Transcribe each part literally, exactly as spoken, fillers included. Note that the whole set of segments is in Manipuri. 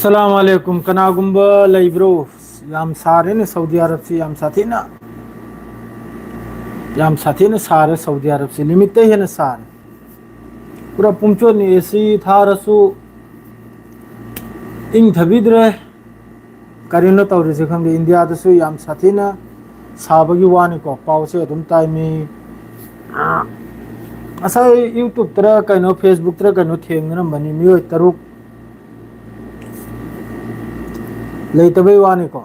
ꯑꯁꯂꯥꯝ ꯑꯂꯩꯀꯨꯝ꯫ ꯀꯅꯥꯒꯨꯝꯕ ꯂꯩꯕ꯭ꯔꯣ? ꯌꯥꯝ ꯁꯥꯔꯦꯅꯦ ꯁꯥꯎꯗꯤ ꯑꯔꯕꯁꯤ, ꯌꯥꯝ ꯁꯥꯊꯤꯅ, ꯌꯥꯝ ꯁꯥꯊꯤꯅ ꯁꯥꯔꯦ ꯁꯥꯎꯗꯤ ꯑꯔꯕꯁꯤ, ꯂꯤꯃꯤꯠꯇꯩ ꯍꯦꯟꯅ ꯁꯥꯔꯦ꯫ ꯄꯨꯔꯥ ꯄꯨꯝꯆꯣꯠꯅꯤ, ꯑꯦ ꯁꯤ ꯊꯥꯔꯁꯨ ꯏꯪꯊꯕꯤꯗ꯭ꯔꯦ꯫ ꯀꯔꯤꯅꯣ ꯇꯧꯔꯤꯁꯦ ꯈꯪꯗꯦ꯫ ꯏꯟꯗꯤꯌꯥꯗꯁꯨ ꯌꯥꯝ ꯁꯥꯊꯤꯅ ꯁꯥꯕꯒꯤ ꯋꯥꯅꯤꯀꯣ, ꯄꯥꯎꯁꯦ ꯑꯗꯨꯝ ꯇꯥꯏ꯫ ꯃꯤ ꯉꯁꯥꯏ ꯌꯨꯇ꯭ꯌꯨꯕꯇꯔ ꯀꯩꯅꯣ, ꯐꯦꯁꯕꯨꯛꯇꯔ ꯀꯩꯅꯣ ꯊꯦꯡꯅꯔꯝꯕꯅꯤ, ꯃꯤꯑꯣꯏ ꯇꯔꯨꯛ ꯂꯩꯇꯕꯩ ꯋꯥꯅꯤꯀꯣ꯫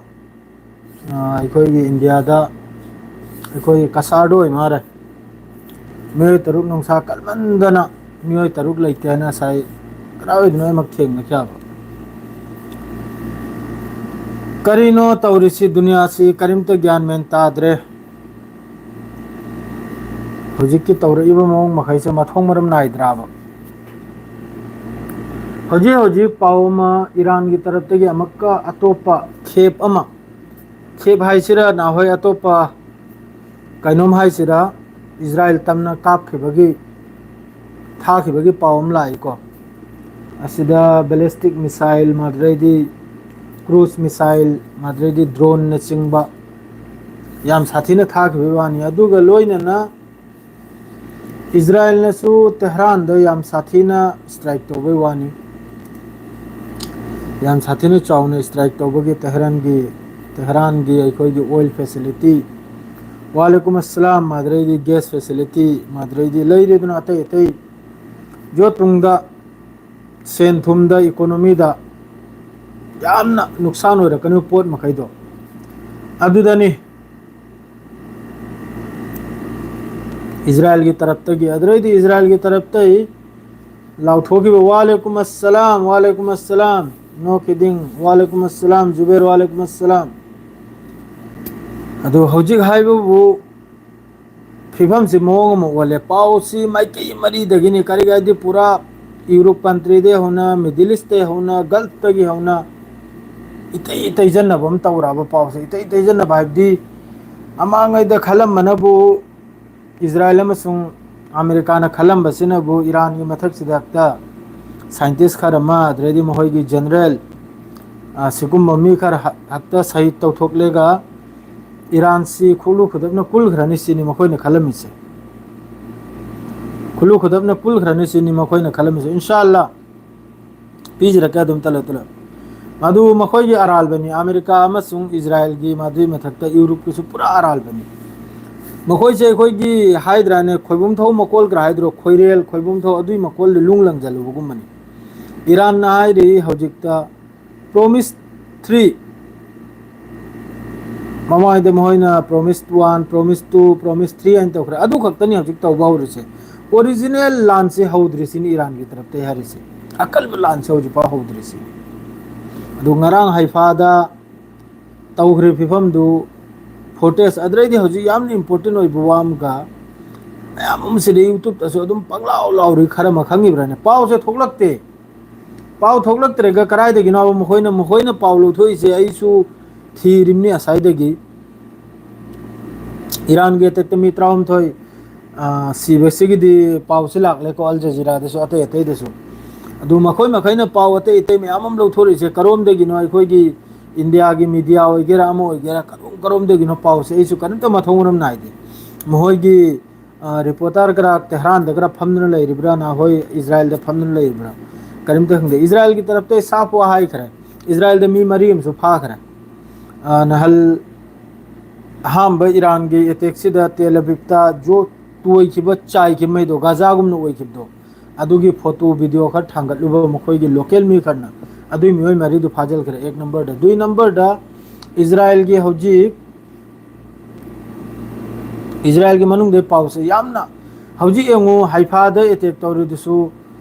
ꯑꯩꯈꯣꯏꯒꯤ ꯏꯟꯗꯤꯌꯥꯗ ꯑꯩꯈꯣꯏꯒꯤ ꯀꯁꯥꯔꯗ ꯑꯣꯏ ꯃꯥꯜꯂꯦ꯫ ꯃꯤꯑꯣꯏ ꯇꯔꯨꯛ, ꯅꯨꯡꯁꯥ ꯀꯟꯃꯟꯗꯅ ꯃꯤꯑꯣꯏ ꯇꯔꯨꯛ ꯂꯩꯇꯦ ꯍꯥꯏꯅ ꯉꯁꯥꯏ ꯀꯗꯥꯏꯋꯥꯏꯗꯅꯣ ꯑꯩꯃꯛ ꯊꯦꯡꯅꯈꯤ ꯍꯥꯏꯕ꯫ ꯀꯔꯤꯅꯣ ꯇꯧꯔꯤꯁꯤ? ꯗꯨꯅꯤꯌꯥꯁꯤ ꯀꯔꯤꯝꯇ ꯒ꯭ꯌꯥꯟ ꯃꯦꯟ ꯇꯥꯗ꯭ꯔꯦ꯫ ꯍꯧꯖꯤꯛꯀꯤ ꯇꯧꯔꯛꯏꯕ ꯃꯑꯣꯡ ꯃꯈꯩꯁꯦ ꯃꯊꯣꯡ ꯃꯔꯝ ꯅꯥꯏꯗ꯭ꯔꯕ? ꯍꯧꯖꯤꯛ ꯍꯧꯖꯤꯛ ꯄꯥꯎ ꯑꯃ, ꯏꯔꯥꯟꯒꯤ ꯇꯔꯞꯇꯒꯤ ꯑꯃꯨꯛꯀ ꯑꯇꯣꯞꯄ ꯈꯦꯞ ꯑꯃ, ꯈꯦꯞ ꯍꯥꯏꯁꯤꯔꯥ, ꯅꯍꯥꯟꯋꯥꯏ ꯑꯇꯣꯞꯄ ꯀꯩꯅꯣꯝ ꯍꯥꯏꯁꯤꯔꯥ, ꯏꯖꯔꯥꯏꯜ ꯇꯝꯅ ꯀꯥꯞꯈꯤꯕꯒꯤ, ꯊꯥꯈꯤꯕꯒꯤ ꯄꯥꯎ ꯑꯃ ꯂꯥꯛꯏꯀꯣ꯫ ꯑꯁꯤꯗ ꯕꯦꯂꯤꯁꯇꯤꯛ ꯃꯤꯁꯥꯏꯜ, ꯃꯗꯨꯗꯩꯗꯤ ꯀ꯭ꯔꯨꯖ ꯃꯤꯁꯥꯏꯜ, ꯃꯗꯨꯗꯩꯗꯤ ꯗ꯭ꯔꯣꯟꯅꯆꯤꯡꯕ ꯌꯥꯝ ꯁꯥꯊꯤꯅ ꯊꯥꯈꯤꯕꯒꯤ ꯋꯥꯅꯤ꯫ ꯑꯗꯨꯒ ꯂꯣꯏꯅꯅ ꯏꯖꯔꯥꯏꯜꯅꯁꯨ ꯇꯦꯍꯔꯥꯟꯗ ꯌꯥꯝ ꯁꯥꯊꯤꯅ ꯁ꯭ꯇ꯭ꯔꯥꯏꯛ ꯇꯧꯕꯒꯤ ꯋꯥꯅꯤ꯫ ꯌꯥꯝ ꯁꯥꯊꯤꯅ ꯆꯥꯎꯅ ꯁ꯭ꯇ꯭ꯔꯥꯏꯛ ꯇꯧꯕꯒꯤ ꯇꯦꯍꯔꯥꯟꯒꯤ, ꯇꯦꯍꯔꯥꯟꯒꯤ ꯑꯩꯈꯣꯏꯒꯤ ꯑꯣꯏꯜ ꯐꯦꯁꯤꯂꯤꯇꯤ, ꯋꯥꯂꯦꯀꯨꯝ ꯑꯁꯂꯥꯝ, ꯃꯗꯨꯗꯩꯗꯤ ꯒ꯭ꯌꯥꯁ ꯐꯦꯁꯤꯂꯤꯇꯤ, ꯃꯗꯨꯗꯩꯗꯤ ꯂꯩꯔꯦꯗꯅ ꯑꯇꯩ ꯑꯇꯩ ꯌꯣꯠ ꯇꯨꯡꯗ, ꯁꯦꯟ ꯊꯨꯝꯗ, ꯏꯀꯣꯅꯣꯃꯤꯗ ꯌꯥꯝꯅ ꯅꯨꯡꯁꯥꯟ ꯑꯣꯏꯔꯛꯀꯅꯤ ꯄꯣꯠ ꯃꯈꯩꯗꯣ꯫ ꯑꯗꯨꯗꯅꯤ ꯏꯖꯔꯥꯏꯜꯒꯤ ꯇꯔꯞꯇꯒꯤ, ꯑꯗꯨꯗꯩꯗꯤ ꯏꯖꯔꯥꯏꯜꯒꯤ ꯇꯔꯞꯇꯒꯤ ꯂꯥꯎꯊꯣꯛꯈꯤꯕ, "ꯋꯥꯂꯦꯀꯨꯝ ꯑꯁꯂꯥꯝ, ꯋꯥꯂꯦꯀꯨꯝ ꯑꯁꯂꯥꯝ"꯫ No kidding, "ꯋꯥꯂꯦꯀꯨꯝ ꯑꯁꯂꯥꯝ ꯖꯨꯕꯦꯔ, ꯋꯥꯂꯦꯀꯨꯝ ꯑꯁꯂꯥꯝ"꯫ ꯑꯗꯨ ꯍꯧꯖꯤꯛ ꯍꯥꯏꯕꯕꯨ ꯐꯤꯕꯝꯁꯤ ꯃꯑꯣꯡ ꯑꯃ ꯑꯣꯜꯂꯦ꯫ ꯄꯥꯎꯁꯤ ꯃꯥꯏꯀꯩ ꯃꯔꯤꯗꯒꯤꯅꯤ, ꯀꯔꯤ ꯍꯥꯏꯗꯤ ꯄꯨꯔꯥ ꯌꯨꯔꯣꯞ ꯀꯟꯇ꯭ꯔꯤꯗꯒꯤ ꯍꯧꯅ, ꯃꯤꯗꯜ ꯏꯁꯇꯒꯤ ꯍꯧꯅ, ꯒꯜꯐꯇꯒꯤ ꯍꯧꯅ ꯏꯇꯩ ꯇꯩꯖꯟꯅꯕ ꯑꯃ ꯇꯧꯔꯛꯑꯕ ꯄꯥꯎꯁꯦ꯫ ꯏꯇꯩ ꯇꯩꯖꯟꯅꯕ ꯍꯥꯏꯕꯗꯤ ꯃꯃꯥꯡꯉꯩꯗ ꯈꯜꯂꯝꯕꯅꯕꯨ ꯏꯖꯔꯥꯏꯜ ꯑꯃꯁꯨꯡ ꯑꯃꯦꯔꯤꯀꯥꯅ ꯈꯜꯂꯝꯕꯁꯤꯅꯕꯨ ꯏꯔꯥꯟꯒꯤ ꯃꯊꯛꯁꯤꯗ ꯍꯦꯛꯇ ꯁꯥꯏꯟꯇꯤꯁ ꯈꯔ ꯑꯃ, ꯑꯗꯨꯗꯩꯗꯤ ꯃꯈꯣꯏꯒꯤ ꯖꯦꯅꯔꯦꯜ ꯑ, ꯁꯤꯒꯨꯝꯕ ꯃꯤ ꯈꯔ ꯍ-, ꯍꯦꯛꯇ ꯁꯍꯤꯗ ꯇꯧꯊꯣꯛꯂꯒ ꯏꯔꯥꯟꯁꯤ ꯈꯨꯠꯂꯨ ꯈꯨꯗꯞꯅ ꯀꯨꯜꯈ꯭ꯔꯅꯤ ꯁꯤꯅꯤ ꯃꯈꯣꯏꯅ ꯈꯜꯂꯝꯃꯤꯁꯦ꯫ ꯈꯨꯠꯂꯨ ꯈꯨꯗꯞꯅ ꯀꯨꯜꯈ꯭ꯔꯅꯤ ꯁꯤꯅꯤ ꯃꯈꯣꯏꯅ ꯈꯜꯂꯝꯃꯤꯁꯦ꯫ ꯏꯟꯁꯥ ꯑꯜꯂꯥ ꯄꯤꯖꯔꯛꯀꯦ ꯑꯗꯨꯝ ꯇꯂ ꯇꯂ꯫ ꯃꯗꯨ ꯃꯈꯣꯏꯒꯤ ꯑꯔꯥꯜꯕꯅꯤ꯫ ꯑꯃꯦꯔꯤꯀꯥ ꯑꯃꯁꯨꯡ ꯏꯖꯔꯥꯏꯜꯒꯤ, ꯃꯗꯨꯒꯤ ꯃꯊꯛꯇ ꯌꯨꯔꯨꯞꯀꯤꯁꯨ ꯄꯨꯔꯥ ꯑꯔꯥꯜꯕꯅꯤ꯫ ꯃꯈꯣꯏꯁꯦ ꯑꯩꯈꯣꯏꯒꯤ ꯍꯥꯏꯗ꯭ꯔꯥꯅꯦ, ꯈꯣꯏꯕꯨꯝ ꯊꯧ ꯃꯀꯣꯜ ꯈꯔ ꯍꯥꯏꯗ꯭ꯔꯣ, ꯈꯣꯏꯔꯦꯜ ꯈꯣꯏꯕꯨꯝ ꯊꯧ, ꯑꯗꯨꯒꯤ ꯃꯀꯣꯜꯗ ꯂꯨꯡ ꯂꯪꯖꯜꯂꯨꯕꯒꯨꯝꯕꯅꯤ꯫ ꯏꯔꯥꯟꯅ ꯍꯥꯏꯔꯤ ꯍꯧꯖꯤꯛꯇ ꯄ꯭ꯔꯣꯃꯤꯁ ꯊ꯭ꯔꯤ, ꯃꯃꯥꯡꯗ ꯃꯈꯣꯏꯅ promise one, promise two, promise three ꯍꯥꯏꯅ ꯇꯧꯈ꯭ꯔꯦ꯫ ꯑꯗꯨ ꯈꯛꯇꯅꯤ ꯍꯧꯖꯤꯛ ꯇꯧꯕ ꯍꯧꯔꯤꯁꯦ꯫ ꯑꯣꯔꯤꯖꯤꯅꯦꯜ ꯂꯥꯟꯁꯦ ꯍꯧꯗ꯭ꯔꯤꯁꯤꯅꯤ ꯏꯔꯥꯟꯒꯤ ꯇꯔꯞꯇꯩ ꯍꯥꯏꯔꯤꯁꯦ꯫ ꯑꯀꯟꯕ ꯂꯥꯟꯁꯦ ꯍꯧꯖꯤꯛꯐꯥꯎ ꯍꯧꯗ꯭ꯔꯤꯁꯤ꯫ ꯑꯗꯨ ꯉꯔꯥꯡ ꯍꯩꯐꯥꯗ ꯇꯧꯈ꯭ꯔꯤꯕ ꯐꯤꯕꯝꯗꯨ, ꯐꯣꯇꯦꯖ, ꯑꯗꯨꯗꯩꯗꯤ ꯍꯧꯖꯤꯛ ꯌꯥꯝꯅ ꯏꯝꯄꯣꯔꯇꯦꯟ ꯑꯣꯏꯕ ꯋꯥ ꯑꯃꯒ, ꯃꯌꯥꯝ ꯑꯃꯁꯤꯗ YouTubeꯇꯁꯨ ꯑꯗꯨꯝ ꯄꯪꯂꯥꯎ ꯂꯥꯎꯔꯤ, ꯈꯔ ꯑꯃ ꯈꯪꯉꯤꯕ꯭ꯔꯥꯅꯦ? ꯄꯥꯎꯁꯦ ꯊꯣꯛꯂꯛꯇꯦ꯫ ꯄꯥꯎ ꯊꯣꯛꯂꯛꯇ꯭ꯔꯒ ꯀꯗꯥꯏꯗꯒꯤꯅꯣꯕ ꯃꯈꯣꯏꯅ, ꯃꯈꯣꯏꯅ ꯄꯥꯎ ꯂꯧꯊꯣꯛꯏꯁꯦ? ꯑꯩꯁꯨ ꯊꯤꯔꯤꯕꯅꯤ ꯉꯁꯥꯏꯗꯒꯤ꯫ ꯏꯔꯥꯟꯒꯤ ꯑꯦꯇꯦꯛꯇ ꯃꯤ ꯇꯔꯥꯍꯨꯝꯗꯣꯏ, ꯑ, ꯁꯤꯕꯁꯤꯒꯤꯗꯤ ꯄꯥꯎꯁꯤ ꯂꯥꯛꯂꯦꯀꯣ, ꯑꯜ ꯖꯖꯤꯔꯥꯗꯁꯨ, ꯑꯇꯩ ꯑꯇꯩꯗꯁꯨ꯫ ꯑꯗꯨ ꯃꯈꯣꯏ ꯃꯈꯩꯅ ꯄꯥꯎ ꯑꯇꯩ ꯑꯇꯩ ꯃꯌꯥꯝ ꯑꯃ ꯂꯧꯊꯣꯔꯛꯏꯁꯦ ꯀꯔꯣꯝꯗꯒꯤꯅꯣ? ꯑꯩꯈꯣꯏꯒꯤ ꯏꯟꯗꯤꯌꯥꯒꯤ ꯃꯤꯗꯤꯌꯥ ꯑꯣꯏꯒꯦꯔꯥ, ꯑꯃ ꯑꯣꯏꯒꯦꯔꯥ, ꯀꯔꯣꯝ ꯀꯔꯣꯝꯗꯒꯤꯅꯣ ꯄꯥꯎꯁꯦ? ꯑꯩꯁꯨ ꯀꯔꯤꯝꯇ ꯃꯊꯣꯡ ꯃꯔꯝ ꯅꯥꯏꯗꯦ꯫ ꯃꯈꯣꯏꯒꯤ ꯑ, ꯔꯤꯄꯣꯔꯇꯔ ꯈꯔ ꯇꯦꯍ꯭ꯔꯥꯟꯗ ꯈꯔ ꯐꯝꯗꯨꯅ ꯂꯩꯔꯤꯕ꯭ꯔꯥ, ꯅꯈꯣꯏ ꯏꯖꯔꯥꯏꯜꯗ ꯐꯝꯗꯨꯅ ꯂꯩꯔꯤꯕ꯭ꯔꯥ? ꯀꯔꯤꯝꯇ ꯈꯪꯗꯦ꯫ ꯏꯖꯔꯥꯏꯜꯒꯤ ꯇꯔꯞꯇ ꯁꯥꯐ ꯋꯥ ꯍꯥꯏꯈ꯭ꯔꯦ꯫ ꯏꯖꯔꯥꯏꯜꯗ ꯃꯤ ꯃꯔꯤ ꯑꯃꯁꯨ ꯐꯥꯈ꯭ꯔꯦ꯫ ꯑ, ꯅꯍꯜ ꯑꯍꯥꯟꯕ ꯏꯔꯥꯟꯒꯤ ꯑꯦꯇꯦꯛꯁꯤꯗ ꯇꯦꯜ ꯑꯕꯤꯕꯇ ꯖꯣ ꯇꯣꯏꯈꯤꯕ, ꯆꯥꯏꯈꯤꯕꯉꯩꯗꯣ, ꯒꯥꯖꯥꯒꯨꯝꯅ ꯑꯣꯏꯈꯤꯕꯗꯣ, ꯑꯗꯨꯒꯤ ꯐꯣꯇꯣ, ꯚꯤꯗꯤꯑꯣ ꯈꯔ ꯊꯥꯡꯒꯠꯂꯨꯕ ꯃꯈꯣꯏꯒꯤ ꯂꯣꯀꯦꯜ ꯃꯤ ꯈꯔꯅ, ꯑꯗꯨꯒꯤ ꯃꯤꯑꯣꯏ ꯃꯔꯤꯗꯨ ꯐꯥꯖꯤꯟꯈ꯭ꯔꯦ꯫ ꯑꯦꯛ ꯅꯝꯕꯔꯗ, ꯗꯨꯏ ꯅꯝꯕꯔꯗ ꯏꯖꯔꯥꯏꯜꯒꯤ ꯍꯧꯖꯤꯛ ꯏꯖꯔꯥꯏꯜꯒꯤ ꯃꯅꯨꯡꯗ ꯄꯥꯎꯁꯦ ꯌꯥꯝꯅ, ꯍꯧꯖꯤꯛ ꯌꯦꯡꯉꯨ, ꯍꯩꯐꯥꯗ ꯑꯦꯇꯦꯛ ꯇꯧꯔꯤꯗꯨꯁꯨ,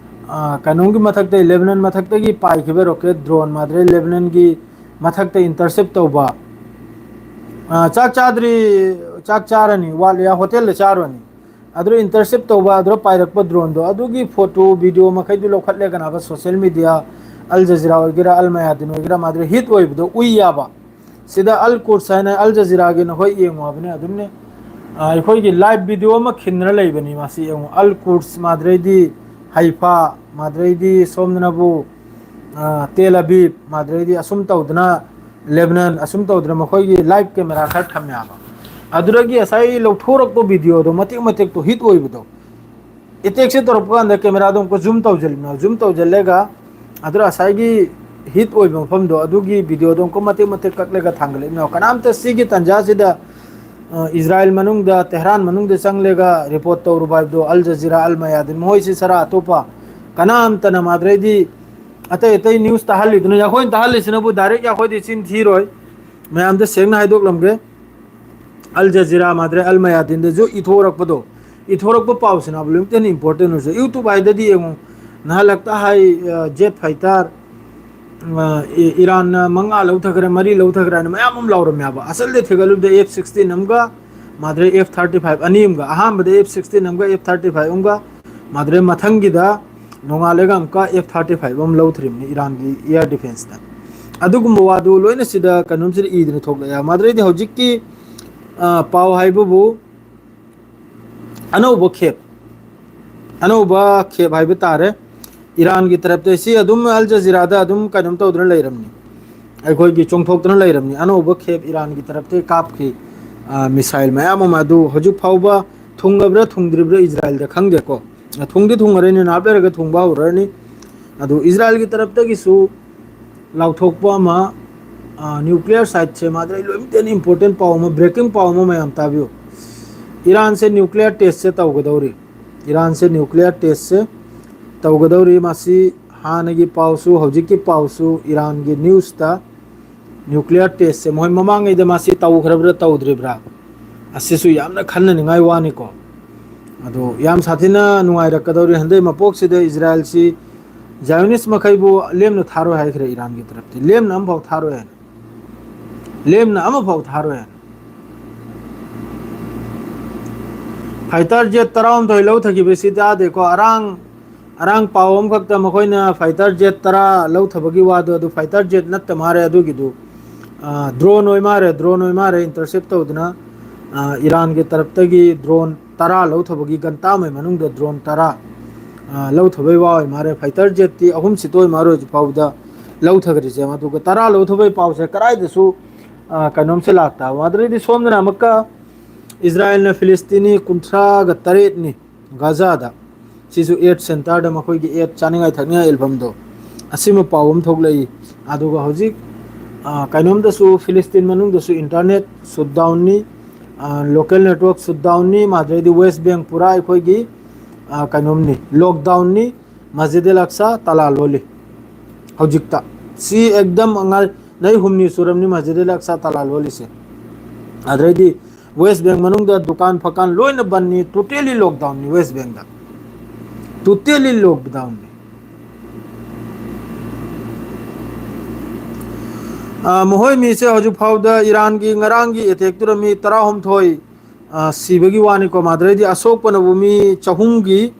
ꯑ, ꯀꯩꯅꯣꯝꯒꯤ ꯃꯊꯛꯇ, ꯂꯦꯕꯅꯟ ꯃꯊꯛꯇꯒꯤ ꯄꯥꯏꯈꯤꯕ ꯔꯣꯀꯦꯠ ꯗ꯭ꯔꯣꯟ ꯃꯥꯗ꯭ꯔꯦ, ꯂꯦꯕꯅꯟꯒꯤ ꯃꯊꯛꯇ ꯏꯟꯇꯔꯁꯦꯞ ꯇꯧꯕ꯫ ꯑ, ꯆꯥꯛ ꯆꯥꯗ꯭ꯔꯤ, ꯆꯥꯛ ꯆꯥꯔꯅꯤ, ꯋꯥꯠꯂꯤ, ꯍꯣꯇꯦꯜꯗ ꯆꯥꯔꯨꯔꯅꯤ꯫ ꯑꯗꯨꯗ ꯏꯟꯇꯔꯁꯦꯞ ꯇꯧꯕ, ꯑꯗꯨꯗ ꯄꯥꯏꯔꯛꯄ ꯗ꯭ꯔꯣꯟꯗꯣ, ꯑꯗꯨꯒꯤ ꯐꯣꯇꯣ, ꯚꯤꯗꯤꯑꯣ ꯃꯈꯩꯗꯨ ꯂꯧꯈꯠꯂꯦ, ꯀꯅꯥꯕ ꯁꯣꯁꯦꯜ ꯃꯤꯗꯤꯌꯥ, ꯑꯜ ꯖꯖꯤꯔꯥ ꯑꯣꯏꯒꯦꯔꯥ, ꯑꯜ ꯃꯌꯥꯗꯤꯟ ꯑꯣꯏꯒꯦꯔꯥ, ꯃꯥꯗ꯭ꯔꯦ ꯍꯤꯠ ꯑꯣꯏꯕꯗꯣ ꯎꯏ ꯌꯥꯕ꯫ ꯁꯤꯗ ꯑꯜ ꯀꯨꯗꯁ ꯍꯥꯏꯅ ꯑꯜ ꯖꯖꯤꯔꯥꯒꯤ ꯅꯈꯣꯏ ꯌꯦꯡꯉꯨ ꯍꯥꯏꯕꯅꯤ꯫ ꯑꯗꯨꯝꯅꯦ, ꯑ, ꯑꯩꯈꯣꯏꯒꯤ ꯂꯥꯏꯚ ꯚꯤꯗꯤꯑꯣ ꯑꯃ ꯈꯤꯟꯗꯅ ꯂꯩꯕꯅꯤ꯫ ꯃꯁꯤ ꯌꯦꯡꯉꯨ, ꯑꯜ ꯀꯨꯗꯁ, ꯃꯥꯗ꯭ꯔꯩꯗꯤ ꯍꯩꯐꯥ, ꯃꯥꯗ꯭ꯔꯩꯗꯤ ꯁꯣꯝꯗꯅꯕꯨ, ꯇꯦꯜ ꯑꯕꯤꯕ, ꯃꯥꯗ꯭ꯔꯩꯗꯤ ꯑꯁꯨꯝ ꯇꯧꯗꯅ ꯂꯦꯕꯅꯟ, ꯑꯁꯨꯝ ꯇꯧꯗꯅ ꯃꯈꯣꯏꯒꯤ ꯂꯥꯏꯚ ꯀꯦꯃꯦꯔꯥ ꯈꯔ ꯊꯝꯃꯦꯕ꯫ ꯑꯗꯨꯗꯒꯤ ꯉꯁꯥꯏ ꯂꯧꯊꯣꯔꯛꯄ ꯚꯤꯗꯤꯑꯣꯗꯣ ꯃꯇꯦꯛ ꯃꯇꯦꯛꯇꯣ ꯍꯤꯠ ꯑꯣꯏꯕꯗꯣ, ꯑꯦꯇꯦꯛꯁꯦ ꯇꯧꯔꯛꯄ ꯀꯥꯟꯗ ꯀꯦꯃꯦꯔꯥꯗꯣ ꯑꯃꯨꯛꯀ ꯖꯨꯝ ꯇꯧꯁꯤꯜꯂꯤꯅꯣ, ꯖꯨꯝ ꯇꯧꯁꯤꯜꯂꯒ ꯑꯗꯨꯅ ꯉꯁꯥꯏꯒꯤ ꯍꯤꯠ ꯑꯣꯏꯕ ꯃꯐꯝꯗꯣ, ꯑꯗꯨꯒꯤ ꯚꯤꯗꯤꯑꯣꯗꯣ ꯑꯃꯨꯛꯀ ꯃꯇꯦꯛ ꯃꯇꯦꯛ ꯀꯛꯂꯒ ꯊꯥꯡꯒꯠꯂꯛꯏꯅꯣ꯫ ꯀꯅꯥꯝꯇ ꯁꯤꯒꯤ ꯇꯥꯟꯖꯥꯁꯤꯗ ꯏꯖꯔꯥꯏꯜ ꯃꯅꯨꯡꯗ, ꯇꯦꯍꯔꯥꯟ ꯃꯅꯨꯡꯗ ꯆꯪꯂꯒ ꯔꯤꯄꯣꯔꯠ ꯇꯧꯔꯨꯕ ꯍꯥꯏꯕꯗꯣ ꯑꯜ ꯖꯖꯤꯔꯥ, ꯑꯜ ꯃꯌꯥꯗꯤꯟ, ꯃꯈꯣꯏꯁꯤ ꯁꯔꯥ ꯑꯇꯣꯞꯄ ꯀꯅꯥꯝꯇꯅ ꯃꯥꯗ꯭ꯔꯩꯗꯤ ꯑꯇꯩ ꯑꯇꯩ ꯅ꯭ꯌꯨꯁ ꯇꯥꯍꯜꯂꯤꯗꯨꯅ, ꯑꯩꯈꯣꯏꯅ ꯇꯥꯍꯜꯂꯤꯁꯤꯅꯕꯨ ꯗꯥꯏꯔꯦꯛ ꯑꯩꯈꯣꯏꯗꯤ ꯆꯤꯟ ꯊꯤꯔꯣꯏ꯫ ꯃꯌꯥꯝꯗ ꯁꯦꯡꯅ ꯍꯥꯏꯗꯣꯛꯂꯝꯒꯦ, ꯑꯜ ꯖꯖꯤꯔꯥ ꯃꯥꯗ꯭ꯔꯦ ꯑꯜ ꯃꯌꯥꯗꯤꯟꯗꯁꯨ ꯏꯊꯣꯔꯛꯄꯗꯣ, ꯏꯊꯣꯔꯛꯄ ꯄꯥꯎꯁꯤꯅ ꯂꯣꯏꯅ important ꯑꯣꯏꯁꯦ꯫ ꯌꯨꯇ꯭ꯌꯨꯕ ꯍꯥꯏꯗꯗꯤ ꯌꯦꯡꯉꯨ, ꯅꯍꯥꯟꯂꯛꯇ ꯍꯥꯏ, ꯖꯦꯠ ꯐꯥꯏꯇꯔ ꯏꯔꯥꯟꯅ ꯃꯉꯥ ꯂꯧꯊꯈ꯭ꯔꯦ, ꯃꯔꯤ ꯂꯧꯊꯈ꯭ꯔꯦ ꯍꯥꯏꯅ ꯃꯌꯥꯝ ꯑꯃ ꯂꯥꯎꯔꯝꯃꯦꯕ꯫ ꯑꯁꯜꯗꯤ ꯊꯤꯒꯠꯂꯨꯕꯗ ꯑꯦꯐ ꯁꯤꯛꯁꯇꯤꯟ ꯑꯃꯒ ꯃꯥꯗ꯭ꯔꯦ ꯑꯦꯐ ꯊꯥꯔꯇꯤ ꯐꯥꯏꯚ ꯑꯅꯤ ꯑꯃꯒ, ꯑꯍꯥꯟꯕꯗ ꯑꯦꯐ ꯁꯤꯛꯁꯇꯤꯟ ꯑꯃꯒ ꯑꯦꯐ ꯊꯥꯔꯇꯤ ꯐꯥꯏꯚ ꯑꯃꯒ ꯃꯥꯗ꯭ꯔꯦ ꯃꯊꯪꯒꯤꯗ ꯅꯣꯡꯉꯥꯜꯂꯒ ꯑꯃꯨꯛꯀ ꯑꯦꯐ ꯊꯥꯔꯇꯤ ꯐꯥꯏꯚ ꯑꯃ ꯂꯧꯊ꯭ꯔꯤꯕꯅꯤ ꯏꯔꯥꯟꯒꯤ ꯏꯌꯥꯔ ꯗꯤꯐꯦꯟꯁꯇ꯫ ꯑꯗꯨꯒꯨꯝꯕ ꯋꯥꯗꯨ ꯂꯣꯏꯅ ꯁꯤꯗ ꯀꯩꯅꯣꯝꯁꯤꯗ ꯏꯗꯅ ꯊꯣꯛꯂꯛꯑꯦ꯫ ꯃꯥꯗ꯭ꯔꯩꯗꯤ ꯍꯧꯖꯤꯛꯀꯤ ꯄꯥꯎ ꯍꯥꯏꯕꯕꯨ ꯑꯅꯧꯕ ꯈꯦꯞ, ꯑꯅꯧꯕ ꯈꯦꯞ ꯍꯥꯏꯕ ꯇꯥꯔꯦ, ꯏꯔꯥꯟꯒꯤ ꯇꯔꯞꯇ ꯁꯤ ꯑꯗꯨꯝ ꯑꯜ ꯖꯖꯤꯔꯥꯗ ꯑꯗꯨꯝ ꯀꯩꯅꯣꯝ ꯇꯧꯗꯨꯅ ꯂꯩꯔꯝꯅꯤ, ꯑꯩꯈꯣꯏꯒꯤ ꯆꯣꯡꯊꯣꯛꯇꯨꯅ ꯂꯩꯔꯝꯅꯤ꯫ ꯑꯅꯧꯕ ꯈꯦꯞ ꯏꯔꯥꯟꯒꯤ ꯇꯔꯞꯇ ꯀꯥꯞꯈꯤ꯫ ꯃꯤꯁꯥꯏꯜ ꯃꯌꯥꯝ ꯑꯃ ꯑꯗꯨ ꯍꯧꯖꯤꯛ ꯐꯥꯎꯕ ꯊꯨꯡꯉꯕ꯭ꯔꯥ ꯊꯨꯡꯗ꯭ꯔꯤꯕ꯭ꯔꯥ ꯏꯖꯔꯥꯏꯜꯗ ꯈꯪꯗꯦꯀꯣ꯫ ꯊꯨꯡꯗꯤ ꯊꯨꯡꯉꯔꯅꯤ, ꯅꯍꯥꯛ ꯂꯩꯔꯒ ꯊꯨꯡꯕ ꯍꯧꯔꯅꯤ꯫ ꯑꯗꯨ ꯏꯖꯔꯥꯏꯜꯒꯤ ꯇꯔꯞꯇꯒꯤꯁꯨ ꯂꯥꯎꯊꯣꯛꯄ ꯑꯃ, ꯅ꯭ꯌꯨꯀ꯭ꯂꯤꯌꯔ ꯁꯥꯏꯠꯁꯦ ꯃꯥꯗ꯭ꯔꯩ ꯂꯣꯏꯅꯃꯛꯇ important ꯄꯥꯎ ꯑꯃ, breaking ꯄꯥꯎ ꯑꯃ ꯃꯌꯥꯝ ꯇꯥꯕꯤꯌꯨ꯫ ꯏꯔꯥꯟꯁꯦ ꯅ꯭ꯌꯨꯀ꯭ꯂꯤꯌꯔ ꯇꯦꯁꯁꯦ ꯇꯧꯒꯗꯧꯔꯤ꯫ ꯏꯔꯥꯟꯁꯦ ꯅ꯭ꯌꯨꯀ꯭ꯂꯤꯌꯔ ꯇꯦꯁꯁꯦ ꯇꯧꯒꯗꯧꯔꯤ꯫ ꯃꯁꯤ ꯍꯥꯟꯅꯒꯤ ꯄꯥꯎꯁꯨ, ꯍꯧꯖꯤꯛꯀꯤ ꯄꯥꯎꯁꯨ, ꯏꯔꯥꯟꯒꯤ ꯅ꯭ꯌꯨꯁꯇ ꯅ꯭ꯌꯨꯀ꯭ꯂꯤꯌꯔ ꯇꯦꯁꯁꯦ ꯃꯣꯏ ꯃꯃꯥꯡꯉꯩꯗ ꯃꯥꯁꯤ ꯇꯧꯈ꯭ꯔꯕ꯭ꯔꯥ ꯇꯧꯗ꯭ꯔꯤꯕ꯭ꯔꯥ, ꯑꯁꯤꯁꯨ ꯌꯥꯝꯅ ꯈꯟꯅꯅꯤꯡꯉꯥꯏ ꯋꯥꯅꯤꯀꯣ꯫ ꯑꯗꯣ ꯌꯥꯝ ꯁꯥꯊꯤꯅ ꯅꯨꯡꯉꯥꯏꯔꯛꯀꯗꯧꯔꯤ꯫ ꯍꯟꯗꯛ ꯃꯄꯣꯛꯁꯤꯗ ꯏꯖꯔꯥꯏꯜꯁꯤ ꯖꯥꯏꯑꯣꯅꯤꯁ ꯃꯈꯩꯕꯨ ꯂꯦꯝꯅ ꯊꯥꯔꯣꯏ ꯍꯥꯏꯈ꯭ꯔꯦ꯫ ꯏꯔꯥꯟꯒꯤ ꯇꯔꯞꯇꯤ ꯂꯦꯝꯅ ꯑꯃꯐꯥꯎ ꯊꯥꯔꯣꯏ ꯍꯥꯏꯅ, ꯂꯦꯝꯅ ꯑꯃꯐꯥꯎ ꯊꯥꯔꯣꯏ ꯍꯥꯏꯅ꯫ ꯐꯥꯏꯇꯔ ꯖꯦꯠ ꯇꯔꯥꯍꯨꯝꯗꯣꯏ ꯂꯧꯊꯈꯤꯕꯁꯤ ꯇꯥꯗꯦꯀꯣ꯫ ꯑꯔꯥꯡ, ꯑꯔꯥꯡ ꯄꯥꯎ ꯑꯃꯈꯛꯇ ꯃꯈꯣꯏꯅ ꯐꯥꯏꯇꯔ ꯖꯦꯠ ꯇꯔꯥ ꯂꯧꯊꯕꯒꯤ ꯋꯥꯗꯣ, ꯑꯗꯨ ꯐꯥꯏꯇꯔ ꯖꯦꯠ ꯅꯠꯇ ꯃꯥꯜꯂꯦ ꯑꯗꯨꯒꯤꯗꯨ꯫ ꯗ꯭ꯔꯣꯟ ꯑꯣꯏ ꯃꯥꯜꯂꯦ, ꯗ꯭ꯔꯣꯟ ꯑꯣꯏ ꯃꯥꯜꯂꯦ꯫ ꯏꯟꯇꯔꯁꯦꯞ ꯇꯧꯗꯅ ꯏꯔꯥꯟꯒꯤ ꯇꯔꯞꯇꯒꯤ ꯗ꯭ꯔꯣꯟ ꯇꯔꯥ ꯂꯧꯊꯕꯒꯤ, ꯒꯟꯇꯥ ꯑꯃꯒꯤ ꯃꯅꯨꯡꯗ ꯗ꯭ꯔꯣꯟ ꯇꯔꯥ꯫ ꯑ, ꯂꯧꯊꯕꯩ ꯋꯥ ꯑꯣꯏ ꯃꯥꯜꯂꯦ꯫ ꯐꯥꯏꯇꯔ ꯖꯦꯠꯇꯤ ꯑꯍꯨꯝ ꯁꯤꯠꯇꯣꯏ ꯃꯥꯜꯂꯦ ꯍꯧꯖꯤꯛ ꯐꯥꯎꯕꯗ ꯂꯧꯊꯈ꯭ꯔꯤꯁꯦ꯫ ꯑꯗꯨꯒ ꯇꯔꯥ ꯂꯧꯊꯕꯩ ꯄꯥꯎꯁꯦ ꯀꯗꯥꯏꯗꯁꯨ, ꯑ, ꯀꯩꯅꯣꯝꯁꯦ ꯂꯥꯛꯇꯕ꯫ ꯑꯗꯨꯗꯩꯗꯤ ꯁꯣꯝꯗꯅ ꯑꯃꯨꯛꯀ ꯏꯁꯔꯥꯌꯦꯜꯅ ꯐꯤꯂꯤꯁꯇꯤꯅꯤ ꯀꯨꯟꯊ꯭ꯔꯥꯒ ꯇꯔꯦꯠꯅꯤ ꯒꯥꯖꯥꯗ꯫ ꯁꯤꯁꯨ ꯑꯦꯠ ꯁꯦꯟꯇꯔꯗ ꯃꯈꯣꯏꯒꯤ ꯑꯦꯠ ꯆꯥꯅꯤꯡꯉꯥꯏ ꯊꯛꯅꯤꯡꯉꯥꯏ ꯏꯜꯐꯝꯗꯣ꯫ ꯑꯁꯤꯃ ꯄꯥꯎ ꯑꯃ ꯊꯣꯛꯂꯛꯏ꯫ ꯑꯗꯨꯒ ꯍꯧꯖꯤꯛ, ꯑ, ꯀꯩꯅꯣꯝꯗꯁꯨ ꯐꯤꯂꯤꯁꯇꯤꯟ ꯃꯅꯨꯡꯗꯁꯨ ꯏꯟꯇꯔꯅꯦꯠ ꯁꯨꯠ ꯗꯥꯎꯟꯅꯤ, ꯑ, ꯂꯣꯀꯦꯜ ꯅꯦꯠꯋꯥꯔꯛ ꯁꯨꯠ ꯗꯥꯎꯟꯅꯤ, ꯃꯥꯗ꯭ꯔꯩꯗꯤ ꯋꯦꯁ ꯕꯦꯡ ꯄꯨꯔꯥ ꯑꯩꯈꯣꯏꯒꯤ, ꯑ, ꯀꯩꯅꯣꯝꯅꯤ, ꯂꯣꯛꯗꯥꯎꯟꯅꯤ꯫ ꯃꯁꯖꯤꯗ ꯑꯛꯁꯥ ꯇꯂꯥ ꯂꯣꯜꯂꯤ ꯍꯧꯖꯤꯛꯇ꯫ ꯁꯤ ꯑꯦꯛꯗꯝ ꯑꯉꯥꯏ ꯅꯩ ꯍꯨꯝꯅꯤ ꯁꯨꯔꯝꯅꯤ ꯃꯁꯖꯤꯗ ꯑꯛꯁꯥ ꯇꯂꯥ ꯂꯣꯜꯂꯤꯁꯦ꯫ ꯑꯗꯩꯗꯤ ꯋꯦꯁ ꯕꯦꯡ ꯃꯅꯨꯡꯗ ꯗꯨꯀꯥꯟ ꯐꯀꯥꯟ ꯂꯣꯏꯅ ꯕꯟꯅꯤ, ꯇꯣꯇꯦꯂꯤ ꯂꯣꯛꯗꯥꯎꯟꯅꯤ ꯋꯦꯁ ꯕꯦꯡꯗ, ꯇꯣꯇꯦꯂꯤ ꯂꯣꯛꯗꯥꯎꯟꯅꯤ꯫ ꯑ, ꯃꯈꯣꯏ ꯃꯤꯁꯦ ꯍꯧꯖꯤꯛ ꯐꯥꯎꯗ ꯏꯔꯥꯟꯒꯤ ꯉꯔꯥꯡꯒꯤ ꯑꯦꯇꯦꯛꯇꯨꯗ ꯃꯤ ꯇꯔꯥꯍꯨꯝꯗꯣꯏ, ꯑ, ꯁꯤꯕꯒꯤ ꯋꯥꯅꯤꯀꯣ꯫ ꯃꯥꯗ꯭ꯔꯩꯗꯤ ꯑꯁꯣꯛꯄꯅꯕꯨ ꯃꯤ ꯆꯍꯨꯝꯒꯤ,